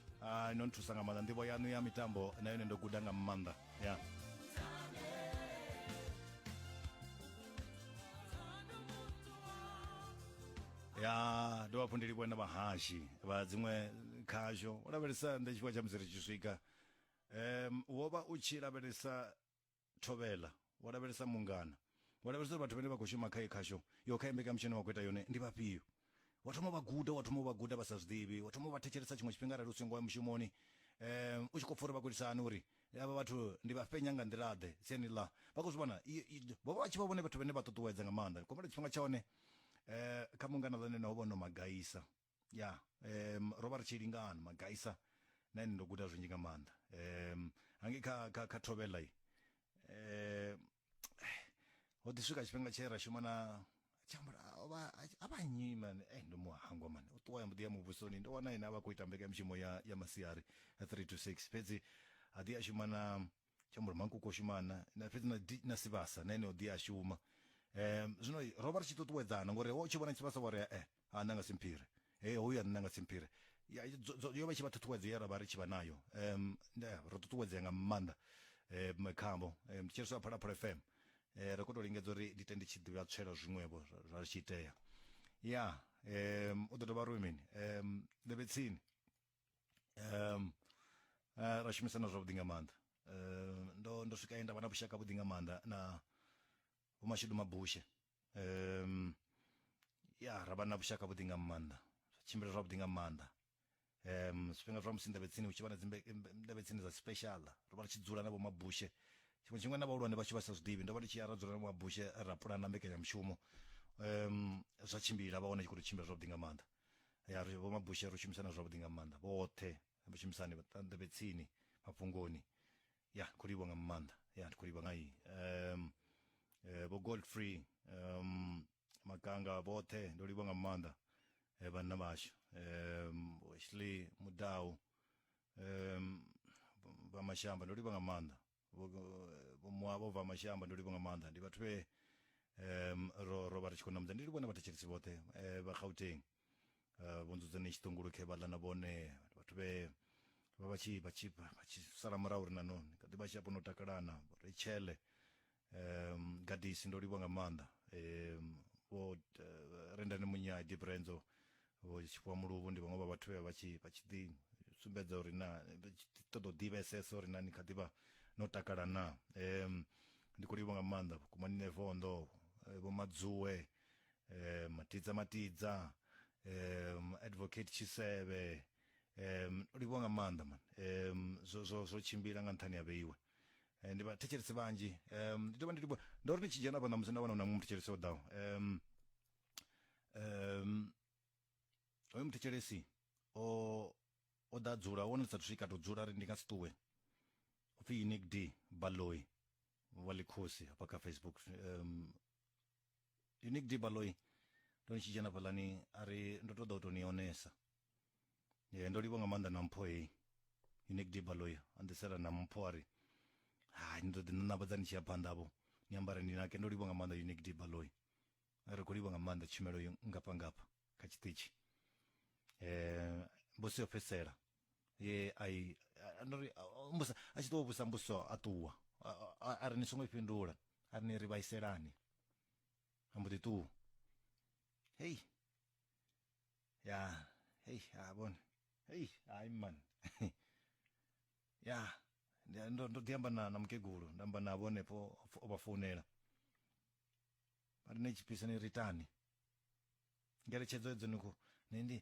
Speaker 2: no nthusa nga maanḓa nḓivho yaṋu ya mitambo na yone ndo guda nga maanḓa. Ya. Ya dovha hafhu ndi livhuwe na vhahashi vha dziṅwe khasho u lavhelesa nṋe tshifhinga tsha musi ri tshi swika wo vha u tshi lavhelesa Thovhela, wa lavhelesa Mungana, wa lavhelesa uri vhathu vhane vha khou shuma kha khasho yo kha mbekanyamushumo ine wa khou ita yone ndi vhafhio. Wa thoma vha guda, wa thoma u vha guda vha sa zwiḓivhi, wa thoma u vha thetshelesa tshiṅwe tshifhinga arali u songo ya mushumoni u tshi khou pfha uri vha khou itisa hani uri avha vhathu ndi vha fhenya nga nḓila ḓe siani ḽa vha khou zwi vhona vho vha tshi vha vhone vhathu vhane vha ṱuṱuwedza nga maanḓa khombela tshifhinga tsha hone kha Mungana Ḽone ho vha no magaisa ya ro vha ri tshi lingana magaisa na ene ndo guda zwinzhi nga maanḓa hangei kha kha kha Thovhela ho ḓi swika tshifhinga tshe ra shuma na tshiambaro a vha nnyi mani ndo mu hangwa mani u ṱuwa ya mbo ḓi ya muvhusoni ndo wana ene a vha khou ita mbekanyamushumo ya ya masiari 3 to 6 fhedzi a ḓi a shuma na tshiambaro mankoko o shuma na na fhedzi na, na Sibasa na ene o ḓi a shuma zwino ro vha ri tshi ṱuṱuwedzana ngori wo tshi vhona Tshivhasa wa ri a nṋe nga simphire he hoyu a nṋe nga simphire ya yo vha tshi vha ṱhuṱhuwedzo ye ra vha ri tshi vha nayo ro ṱuṱuwedzea nga maanḓa khavho thetshelesa wa Phalaphala FM ri khou tou lingedza uri ndi ite ndi tshi ḓivha tswela zwiṅwevho zwa zwi tshi itea ya u ḓo dovha ri mini nḓevhe tsini ra shumisana zwavhuḓi nga maanḓa ndo ndo swika he nda vha na vhushaka vhuḓi nga maanḓa na Vho Mashudu Mabushe ya ra vha na vhushaka vhuḓi nga maanḓa zwa tshimbila zwavhuḓi nga maanḓa zwifhinga zwa musi nḓevhe tsini hu tshi vha na dzi nḓevhe tsini dza special ro vha ri tshi dzula na vho Mabushe tshiṅwe tshifhinga na vhahulwane vhashu vha sa zwiḓivhi ndo vha ndi tshi ya ra dzula na vho Mabushe ra pulana mbekanyamushumo zwa tshimbila vha wana tshi khou tou tshimbila zwavhuḓi nga maanḓa ya ri vho Mabushe ro shumisana zwavhuḓi nga maanḓa vhoṱhe vhashumisani vha nḓevhe tsini mafhungoni ya khou livhuwa nga maanḓa ya ndi khou livhuwa nga iyi vho Godfrey Makanga vhoṱhe ndo livhuwa nga maanḓa vhanna vhashu Ashley Mudau vha Mashamba ndo livhuwa nga maanḓa vho Muavho vha Mashamba ndo livhuwa nga maanḓa ndi vhathu vhe ro ro vha ri tshi khou namedza ndi livhuwa na vhathetshelesi vhoṱhe vha Gauteng vho nzudzane tshiṱungulu khe vhaḽa na vhone vhathu vhe vha vha tshi vha tshi vha tshi sala murahu ri na noni kha ḓi vha tshi no takalana Rachel Gadisi ndo livhuwa nga maanḓa vho Rendani Munyai Dibrenzo vho Tshifhiwa Muluvhu ndi vhaṅwe vha vhathu vhe vha tshi vha tshi ḓi sumbedza uri na vha tshi ṱoḓa u ḓivhesesa uri na ni kha ḓivha no takala na ndi khou livhuwa nga maanḓa vhukuma ni Nevondo vho Madzuwe Matidza Matidza Advocate Tshisevhe ndo livhuwa nga maanḓa man zwo zwo zwo tshimbila nga nṱhani ha vheiwe ndi vhathetshelesi vhanzhi ndi dovha ndi livhuwa ndo ri ndi tshi dzhena hafha ṋamusi nda wana hu na muṅwe muthetshelesi o ḓaho hoyu muthetshelesi o o ḓa dzula wone ndi sathu swika to dzula ri ndi nga si ṱuwe upfhi Unique D Baloyi wa ḽikhosi hafha kha Facebook Unique D Baloyi ndo ni tshi dzhena fhaḽani a ri ndo ṱoḓa u to ni onesa ndo livhuwa nga maanḓa na mpho heyi Unique D Baloyi a nḓisela na mpho a ri hai ni ḓo ḓi ṋaṋavhadza ni tshi ya phanḓa vho ni ambare ni nake ndo livhuwa nga maanḓa Unique D Baloyi ri khou livhuwa nga maanḓa tshumelo yo ngafha ngafha kha tshiṱitshi mbudziso yo fhedzisela ye a i ndo ri mbusa a tshi ṱuwa vhusa mbudziso a ṱuwa a ri ni songo i fhindula a ri ni ri vhaiselani a mbo ḓi ṱuwa hei ya hei a vhone hei hai man ya ndo ndo ḓi amba na na mukegulu nda amba navho hanefho o vha founela vha ri ni tshipisa ni ri itani ngeletshedzo edzo ni khou ni ndi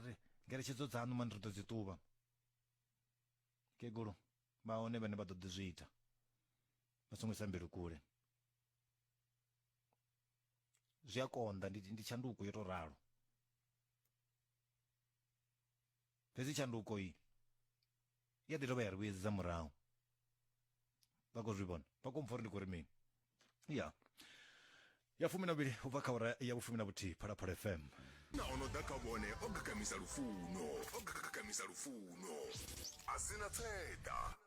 Speaker 2: ri ngeletshedzo dzaṋu mani ri ḓo dzi ṱuvha kegulu vha hone vhane vha ḓo ḓi zwi ita vha songo isa mbilu kule. Zwi a konḓa, ndi, ndi tshanduko yo tou ralo. Fhedzi tshanduko iyi i a ḓi dovha ya ri vhuyedzedza murahu. Vha khou zwi vhona? Vha khou mpfa uri ndi khou ri mini? Ya. Ya 12 u bva kha awara ya vhufumi na vhuthihi Phalaphala FM.
Speaker 9: Na o no ḓa kha vhone o gagamisa lufuno, o gagamisa lufuno a si na tseḓa.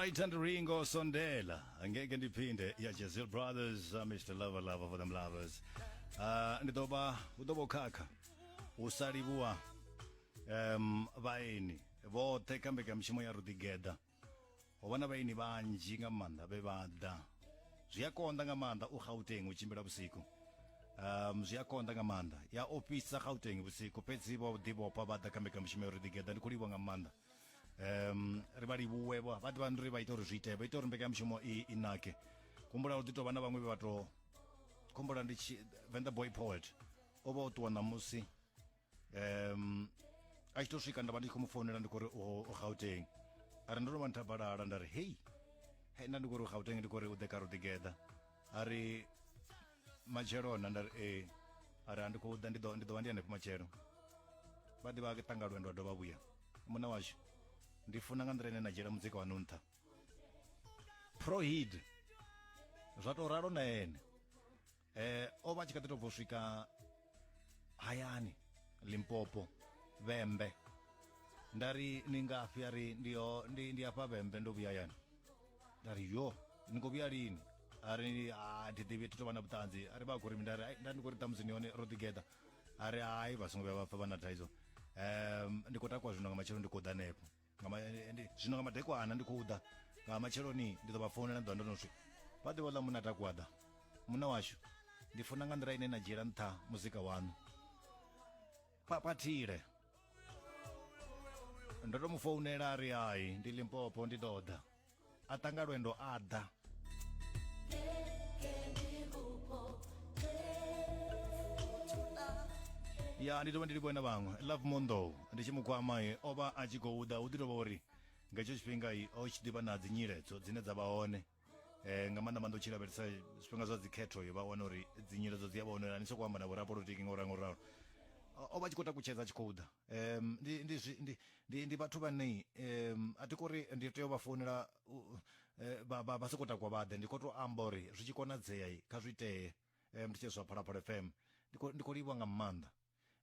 Speaker 2: Alright, and Ringo Sondela. Angeke ndiphinde ya Jazil Brothers, Mr. Lover Lover for them lovers. Ndi ḓo vha u ḓo vha u khakha u sa livhuwa vhaeni vhoṱhe kha mbekanyamushumo ya Ruḓigeḓa. Ho vha na vhaeni vhanzhi nga maanḓa vhe vha ḓa. Zwi a konḓa nga maanḓa u Gauteng u tshimbila vhusiku. Zwi a konḓa nga maanḓa. Ya ofhisa Gauteng vhusiku fhedzi vho ḓivhofha vha ḓa kha mbekanyamushumo ya Ruḓigeḓa. Ndi khou livhuwa nga maanḓa. Ri vha livhuwe vho vha ḓivha uri vha ita uri zwi itee, vha ita uri mbekanyamushumo i i nake. Humbula hu ḓi tovha na vhaṅwe vhe vha to humbula ndi tshi Venḓa Boy Poet o vha o ṱuwa ṋamusi a tshi to swika nda vha ndi tshi khou mu founela ndi khou ri u Gauteng a ri ndo no vha nthabalala nda ri hei he nda ndi khou ri u Gauteng ndi khou ri u ḓe kha ro ḓigeḓa a ri matshelona nda ri ee a ri a ndi khou ḓa ndi ḓo ndi ḓo vha ndi hanefho matshelo vha ḓi vha tanga lwendo a dovha vhuya muṋe washu ndi funa nga nḓila ine na dzhiela muzika wanu nṱha prohid zwa tou ralo na ene o vha a tshi kha ḓi tou bva u swika hayani Limpopo Vhembe nda ri ni ngafhi a ri ndi ndi ndi afha Vhembe ndo vhuya hayani nda ri yo ni khou vhuya lini a ri a thi ḓivhi thi tou vha na vhuṱanzi a ri vha khou ri nda ri ai nda ndi khou ri ṱhamusi ni hone ro ḓigeḓa a ri hai vha songo vhuya vha pfa vha na thaidzo ndi khou takuwa zwino nga matshelo ndi khou ḓa hanefho nga zwino nga madekwana ndi khou ḓa nga matsheloni ndi ḓo vha founela ndi ḓo ndo no swika vha ḓivha ḽa munna takuwa ḓa munna washu ndi funa nga nḓila ine na dzhiela nṱha muzika waṋu papathile ndo to mu founela a ri hai ndi Limpopo ndi ḓo ḓa a tanga lwendo a ḓa ya ndi tovha ndi livhuwe na vhaṅwe love mondo ndi tshi mu kwama o vha a tshi khou ḓa hu ḓi tovha uri nga hetsho tshifhinga o tshi ḓivha na dzinyiledzo dzine dza vha hone nga maanḓa maanḓa u tshi lavhelesa zwifhinga zwa dzikhetho vha wana uri dzinyiledzo dzi a vha hone ni sokou amba na vhorapolotiki ngo ralo ngo ralo o vha a tshi khou takutshedza a tshi khou ḓa ndi ndi ndi ndi ndi vhathu vhane a thi kori ndi tea u vha founela vha vha vha soko takuwa vha ḓe ndi khou tou amba uri zwi tshi konadzea kha zwi itee ndi tshi zwa Phalaphala FM ndi khou ndi khou livhuwa nga maanḓa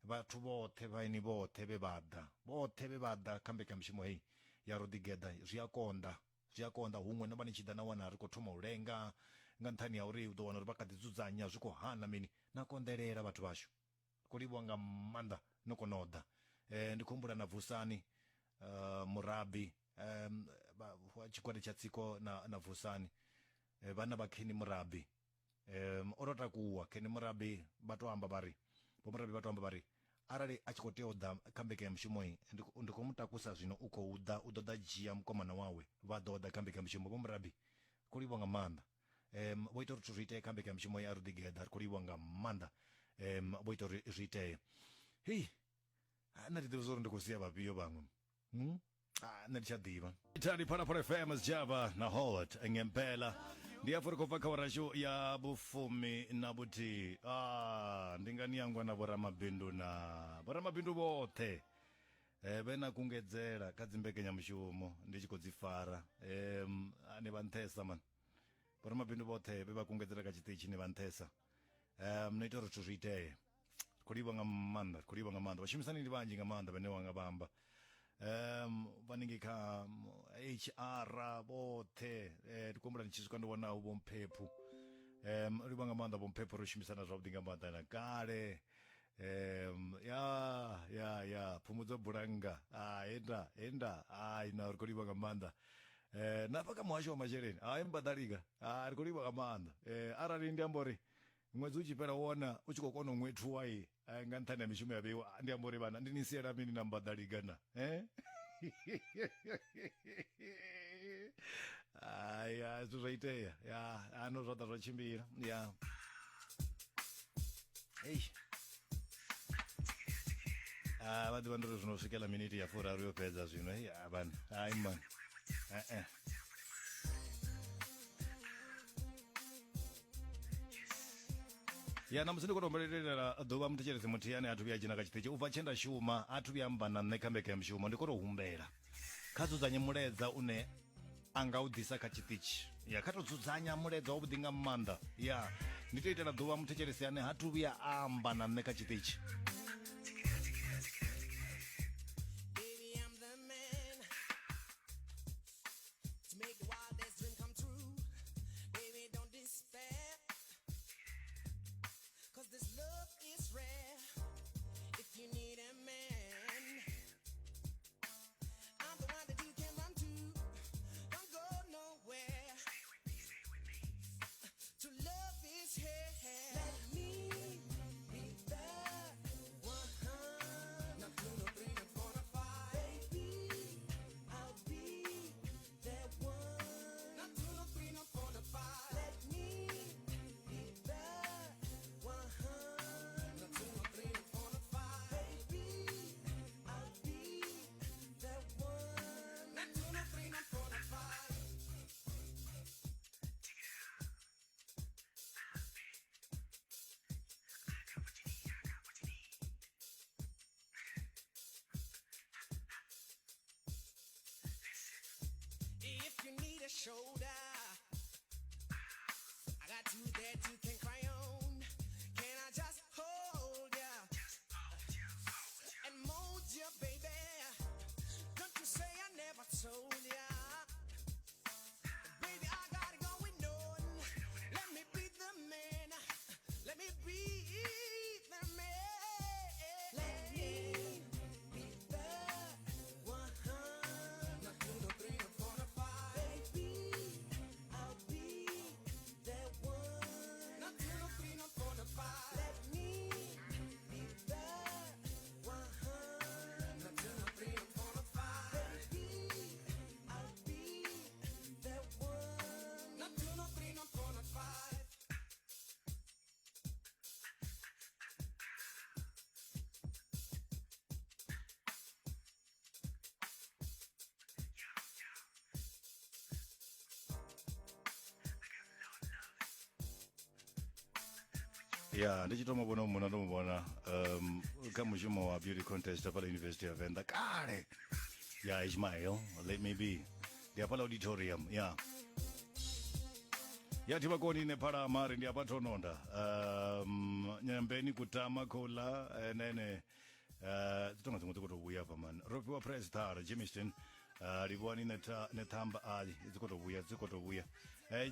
Speaker 2: vhathu vhoṱhe vhaeni vhoṱhe vhe vha ḓa vhoṱhe vhe vha ḓa kha mbekanyamushumo heyi ya ro ḓigeḓa zwi a konḓa zwi a konḓa huṅwe no vha ni tshi ḓa na wana ri khou thoma u lenga nga nṱhani ha uri u ḓo wana uri vha kha ḓi dzudzanya zwi khou hana mini na konḓelela vhathu vhashu khou livhuwa nga maanḓa no kona u ḓa ndi khou humbula na Vusani Murabi tshigwada tsha tsiko na na Vusani vhana vha Kenny Murabi o to takuwa Kenny Murabi vha to amba vha ri vho Murabi vha to amba vha ri arali a tshi khou tea u ḓa kha mbekanyamushumo ndi khou mu takusa zwino u khou ḓa u ḓo ḓa dzhia mukomana wawe vha ḓo ḓa kha mbekanyamushumo vho Murabi khou livhuwa nga maanḓa vho ita uri zwithu zwi itee kha mbekanyamushumo ya Ruḓigeḓa ri khou livhuwa nga maanḓa vho ita uri zwi itee hei nṋe thi ḓivhi zwa uri ndi khou sia vhafhio vhaṅwe nṋe ndi tsha ḓivha Ithali Phalaphala FM Sjava na Howard ngempela ndi afho ri khou bva kha warashu ya vhufumi na vhuthihi ndi nga ni yangwa na vhoramabindu na vhoramabindu vhoṱhe vhe na kungedzela kha dzimbekenyamushumo ndi tshi khou dzi fara ni vha nṱhesa man vhoramabindu vhoṱhe vhe vha kungedzela kha tshiṱitshi ni vha nṱhesa no ita uri zwithu zwi itee ri khou livha nga maanḓa ri khou livha nga maanḓa vhashumisani ndi vhanzhi nga maanḓa vhane wa nga vha amba vhanengei kha HR vhoṱhe ndi khou humbula ndi tshi swika ndi wana vho Mphephu livha nga maanḓa vho Mphephu ro shumisana zwavhuḓi nga maanḓa na kale ya ya ya Phumudzo Bulanga henda henda ai na ri khou livha nga maanḓa na hafha kha muhasho wa masheleni hai mbadalika ri khou livha nga maanḓa arali ndi amba uri ṅwedzi u tshi fhela wo wana u tshi khou kona u ṅwethuwa nga nṱhani ha mishumo ya vheiwa ndi amba uri vhana ndi ni siela mini na mbadalika na hai ya zwithu zwa itea ya ano zwa ḓa zwa tshimbila ya hei vha ḓivha ndi uri zwino swikela miniti ya furaru yo fhedza zwino hei vhana hai man eh ya na musi ndi khou tou humbelelela ḓuvha muthetshelesi muthihi ane a thu vhuya dzhena kha tshiṱitshi u bva tshe nda shuma a thu vhuya amba na nṋe kha mbekanyamushumo ndi khou tou humbela kha dzudzanye mulaedza une a nga u ḓisa kha tshiṱitshi ya kha tou dzudzanya mulaedza wavhuḓi nga maanḓa ya ndi tou itela ḓuvha muthetshelesi ane ha thu vhuya a amba na nṋe kha tshiṱitshi.
Speaker 7: shoulder. I got two that you can cry on. Can I just hold ya and mold ya, baby? Don't you say I never told ya. Baby, I got it going on. Let me be the man. Let me be the man. Let me be the one. Not two, no three, no four, no five. Baby, I'll be that one. Not two, no three, no four, no five. Let me be the one. Not two, no three, no four, no five. Baby, I'll be that one. Not two, no three, no four, no five.
Speaker 2: Ya ndi tshi to muvhona muna ndo muvhona um kha mushumo wa beauty contest hafhaḽa University ya Venḓa kale. Ya Ishmael, let me be, ndi hafhaḽa auditorium. Ya ya thivhakoni ine phalama ri ndi hafha thononda um nyambeni kutama khouḽa enene dzi tonga dziṅwe dzi khou tou vhuya hafha mani. Ro fhiwa press ṱhala Jamestown, livhuwani nethamba ali dzi khou tou vhuya, dzi khou tou vhuya.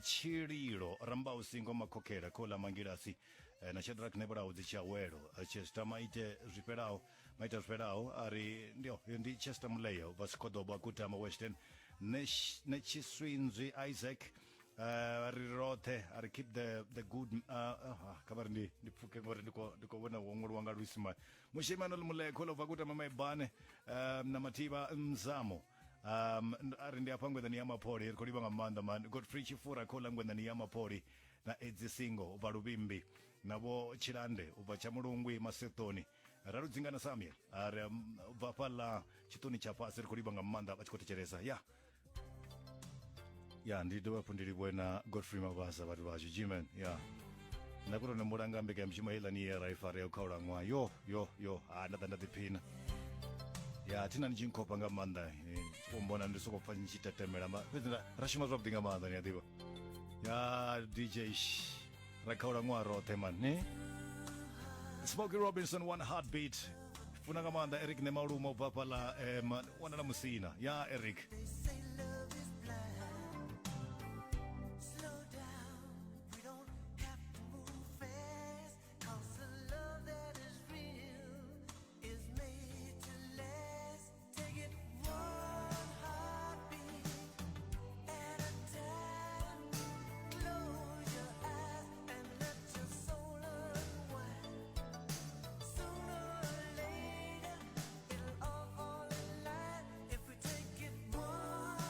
Speaker 2: Tshililo rambau singo makhokhela khouḽa mangilasi na Shadrack Nebulaho dzi tshiawelo Chester maite zwifhelaho maite zwifhelaho a ri ndi ndi Chester Muleyo bva Sikhoḓobo Kutama Western Netshiswinzwi Isaac ri roṱhe a ri keep the good kha vha ri ndi ndi pfuke ngori ndi khou ndi khou vhona wo ṅwaliwa nga luisimane mushimano Mulekho ḽo bva Kutama Maibane na Mathivha Mzamo a ri ndi afha ngweḓani ya Mapholi ri khou livha nga maanḓa man Godfrey Tshifura khou ḽa ngweḓani ya Mapholi na Edzi Singo u bva Luvhimbi na vho Tshilande u bva Tshamulungwi Maseṱoni Raludzinga na Samuel a ri u bva fhaḽa tshiṱoni tsha fhasi ri khou livha nga maanḓa vha tshi khou thetshelesa ya ya ndi dovha hafhu ndi livhuwe na Godfrey Mabasa vhathu vhashu Gman ya nda khou tou nembula nga mbekanyamushumo heiḽani ye ra i fara ya u khaula ṅwaha yo yo yo ha nda ḓa nda ḓiphina ya thina ni tshi nkhofha nga maanḓa u mbona ndi soko pfa ni tshi tetemela fhedzi ra shuma zwavhuḓi nga maanḓa ni a ḓivha ya DJ ra khaula ṅwaha roṱhe man ne Smokey Robinson one heartbeat funa nga maanḓa Eric Nemalumo ubva fhaḽa wanala Musina ya Eric.
Speaker 7: Slow down, we don't have to move fast. 'Cause the love that is real is made to last. Take it one heartbeat at a time. Close your eyes and let your soul unwind. Sooner or later, it'll all fall in line if we take it one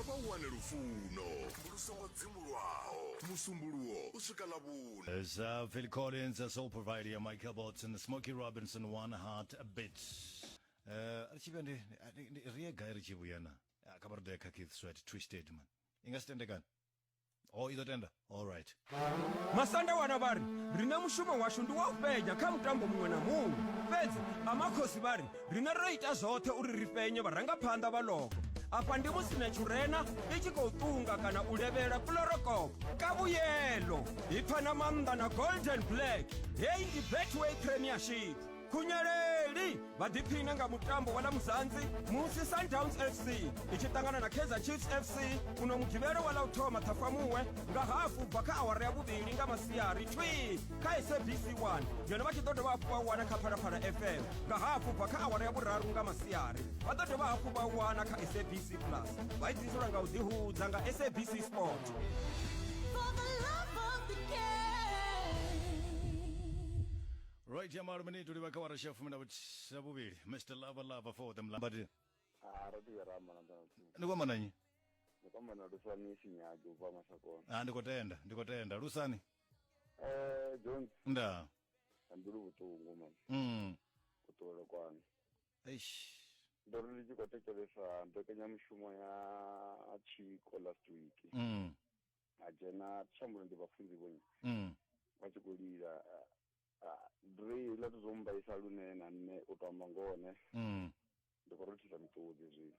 Speaker 9: Kha vha wane lufuno lu songo dzimulwaho Musumbuluwo u swika Ḽavhuṋa.
Speaker 2: Sa Phil Collins, Soul Provider, Michael Bolton, Smokey Robinson, One Heart Beat. Ri tshi vhuya ndi ndi- ri ye gai ri tshi vhuya na? Ah, Kha vha ri ḓo ya kha Keith Sweat, Twisted man. I nga si tende kani? Oh, i ḓo tenda. All right.
Speaker 10: Masandawana vha ri, Riṋe mushumo washu ndi wa u fhenya kha mutambo muṅwe na muṅwe. Fhedzi Amakhosi vha ri, Riṋe ro ita zwoṱhe uri ri fhenye vharangaphanḓa vha ḽogo. Afha ndi musi Naturena i tshi khou ṱunga kana u levhela Chloorkop ka vhuyelo. I pfa na maanḓa na Golden Black. Heyi ndi Betway Premiership. Khunyeleli vha ḓiphine nga mutambo wa ḽa Muzanzi musi Sundowns FC i tshi ṱangana na Kaizer Chiefs FC uno mugivhelo wa ḽa u thoma Ṱhafamuhwe nga hafu bva kha awara ya vhuvhili nga masiari thwii kha SABC 1 ngeno vha tshi ḓo dovha hafhu vha wana kha Phalaphala FM nga hafu bva kha awara ya vhuraru nga masiari vha ḓo dovha hafhu vha wana kha SABC Plus vha i ḓiselwa nga u ḓihudza nga SABC Sport.
Speaker 7: For the love of the game.
Speaker 2: Right, ya malo minute uri vha kha wara fumi na vhuvhili. Mr. Lava Lava for the Mlambati.
Speaker 8: Ah, ro ḓi ramba na nḓana nthihi.
Speaker 2: Ndi kwamba na nnyi?
Speaker 8: Ndi kwamba na Lusani Sinyagi u bva Masakona.
Speaker 2: Ah, ndi khou tenda, ndi khou tenda. Lusani.
Speaker 8: Eh, Jones,
Speaker 2: Nda.
Speaker 8: nga mbilu vhuṱungu man. Kuṱuwele kwanu.
Speaker 2: Eish.
Speaker 8: Ndo ri ndi tshi khou thetshelesa mbekanyamushumo ya Tshiko last week. Ha dzhena tshambulo ndi vhafunzi vhonyi. Vha tshi khou lila Ah, ri heiḽa to zwo mmbaisa lune na nṋe u to amba ngoho ne ndi khou rothisa miṱodzi zwino.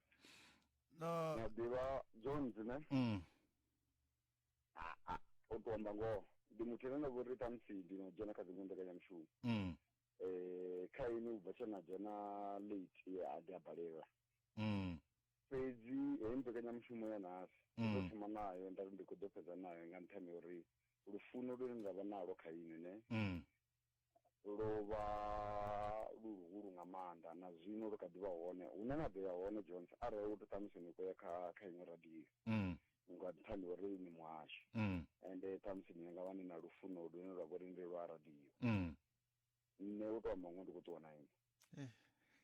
Speaker 2: No.
Speaker 8: Na ḓivha Jones ne? Ah, ah, u to amba ngoho ndi muthu ane nda vhori ṱhamusi ndi no dzhena kha dziṅwe mbekanyamushumo. Kha ini u bva tshe na dzhena late a ḓi a balelwa. Fhedzi heyi mbekanyamushumo ya ṋahasi ndo thoma nayo nda ri ndi khou ḓo fhedza nayo nga nṱhani ha uri lufuno lune nda vha nalwo kha inwi ne lwo vha lu luhulu nga maanḓa na zwino lu kha ḓi vha hone. Hune na ḓo ya hone Jones arali wo tou ṱhamusi ni khou ya kha kha iṅwe radio nga nṱhani ha uri ni muhashi ende ṱhamusi ni nga vha ni na lufuno lune lwa vha uri ndi lwa radio. Nṋe u tou amba ngoho ndi khou ṱuwa na inwi.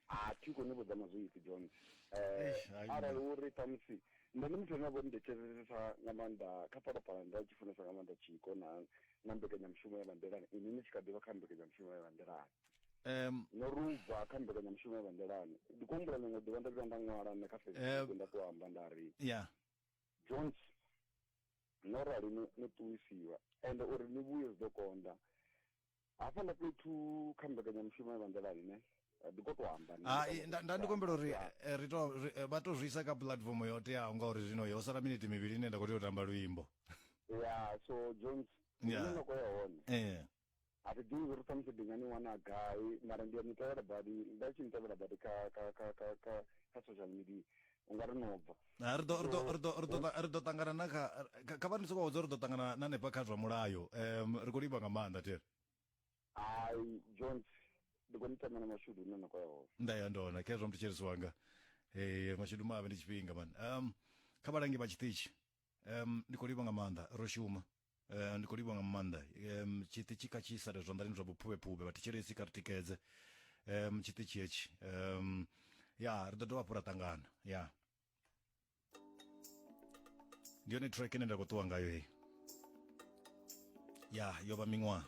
Speaker 8: A thi khou ni vhudza mazwifhi Jones.
Speaker 2: Eish, hai
Speaker 8: Arali uri ṱhamusi nṋe ndi muthu ane a vha uri ndi thetshelesa nga maanḓa kha Phalaphala nda tshi funesa nga maanḓa tshiko na na mbekanyamushumo ya Vhanḓilani inwi ni tshi kha ḓivha kha mbekanyamushumo ya Vhanḓilani. No ri u bva kha mbekanyamushumo ya Vhanḓilani ndi khou humbula ḽiṅwe ḓuvha nda vhuya nda ṅwala nṋe kha Facebook nda tou amba nda ri Jones no rali no no ṱuwisiwa ende uri ni vhuye zwi ḓo konḓa. Hafhaḽa fhethu kha mbekanyamushumo ya Vhanḓilani ne ndi khou tou amba nṋe
Speaker 2: Hai,
Speaker 8: ndi
Speaker 2: nda nda ndi kumbela uri ri to ri, vha to zwi isa kha platform yo teaho ngauri zwino ho sala miniti mivhili ine nda khou tea u tamba luimbo.
Speaker 8: Ya, so Jones
Speaker 2: Ya.
Speaker 8: hune na khou ya hone a thi ḓivhi uri ṱhamusi ndi nga ni wana gai mara ndi a ni tevhela badi nda tshi ni tevhela badi kha kha kha kha kha kha social media u nga ri no bva.
Speaker 2: Ha, ri ḓo ri ḓo ri ḓo ri ḓo ri ḓo ṱangana na kha kha vha ndi soko vhudza uri ri ḓo ṱangana na hanefha kha zwa mulayo. Ri khou livha nga maanḓa thiri.
Speaker 8: Hai Jones ndi khou ni tamela mashudu hune na khou ya hone.
Speaker 2: Nda ya ndona khezwo mthetshelesi wanga. Mashudu mavhi ndi tshifhinga man. Kha vhalangi vha tshiṱitshi ndi khou livha nga maanḓa ro shuma. Ndi khou livha nga maanḓa tshiṱitshi kha tshi sale zwanḓani zwa vhuphuvhephuvhe vhathetshelesi kha ri tikedze tshiṱitshi hetshi. Ya ri ḓo dovha hafhu ra ṱangana ya. Ndi yone track ine nda khou ṱuwa ngayo heyi. Ya yo vha miṅwaha.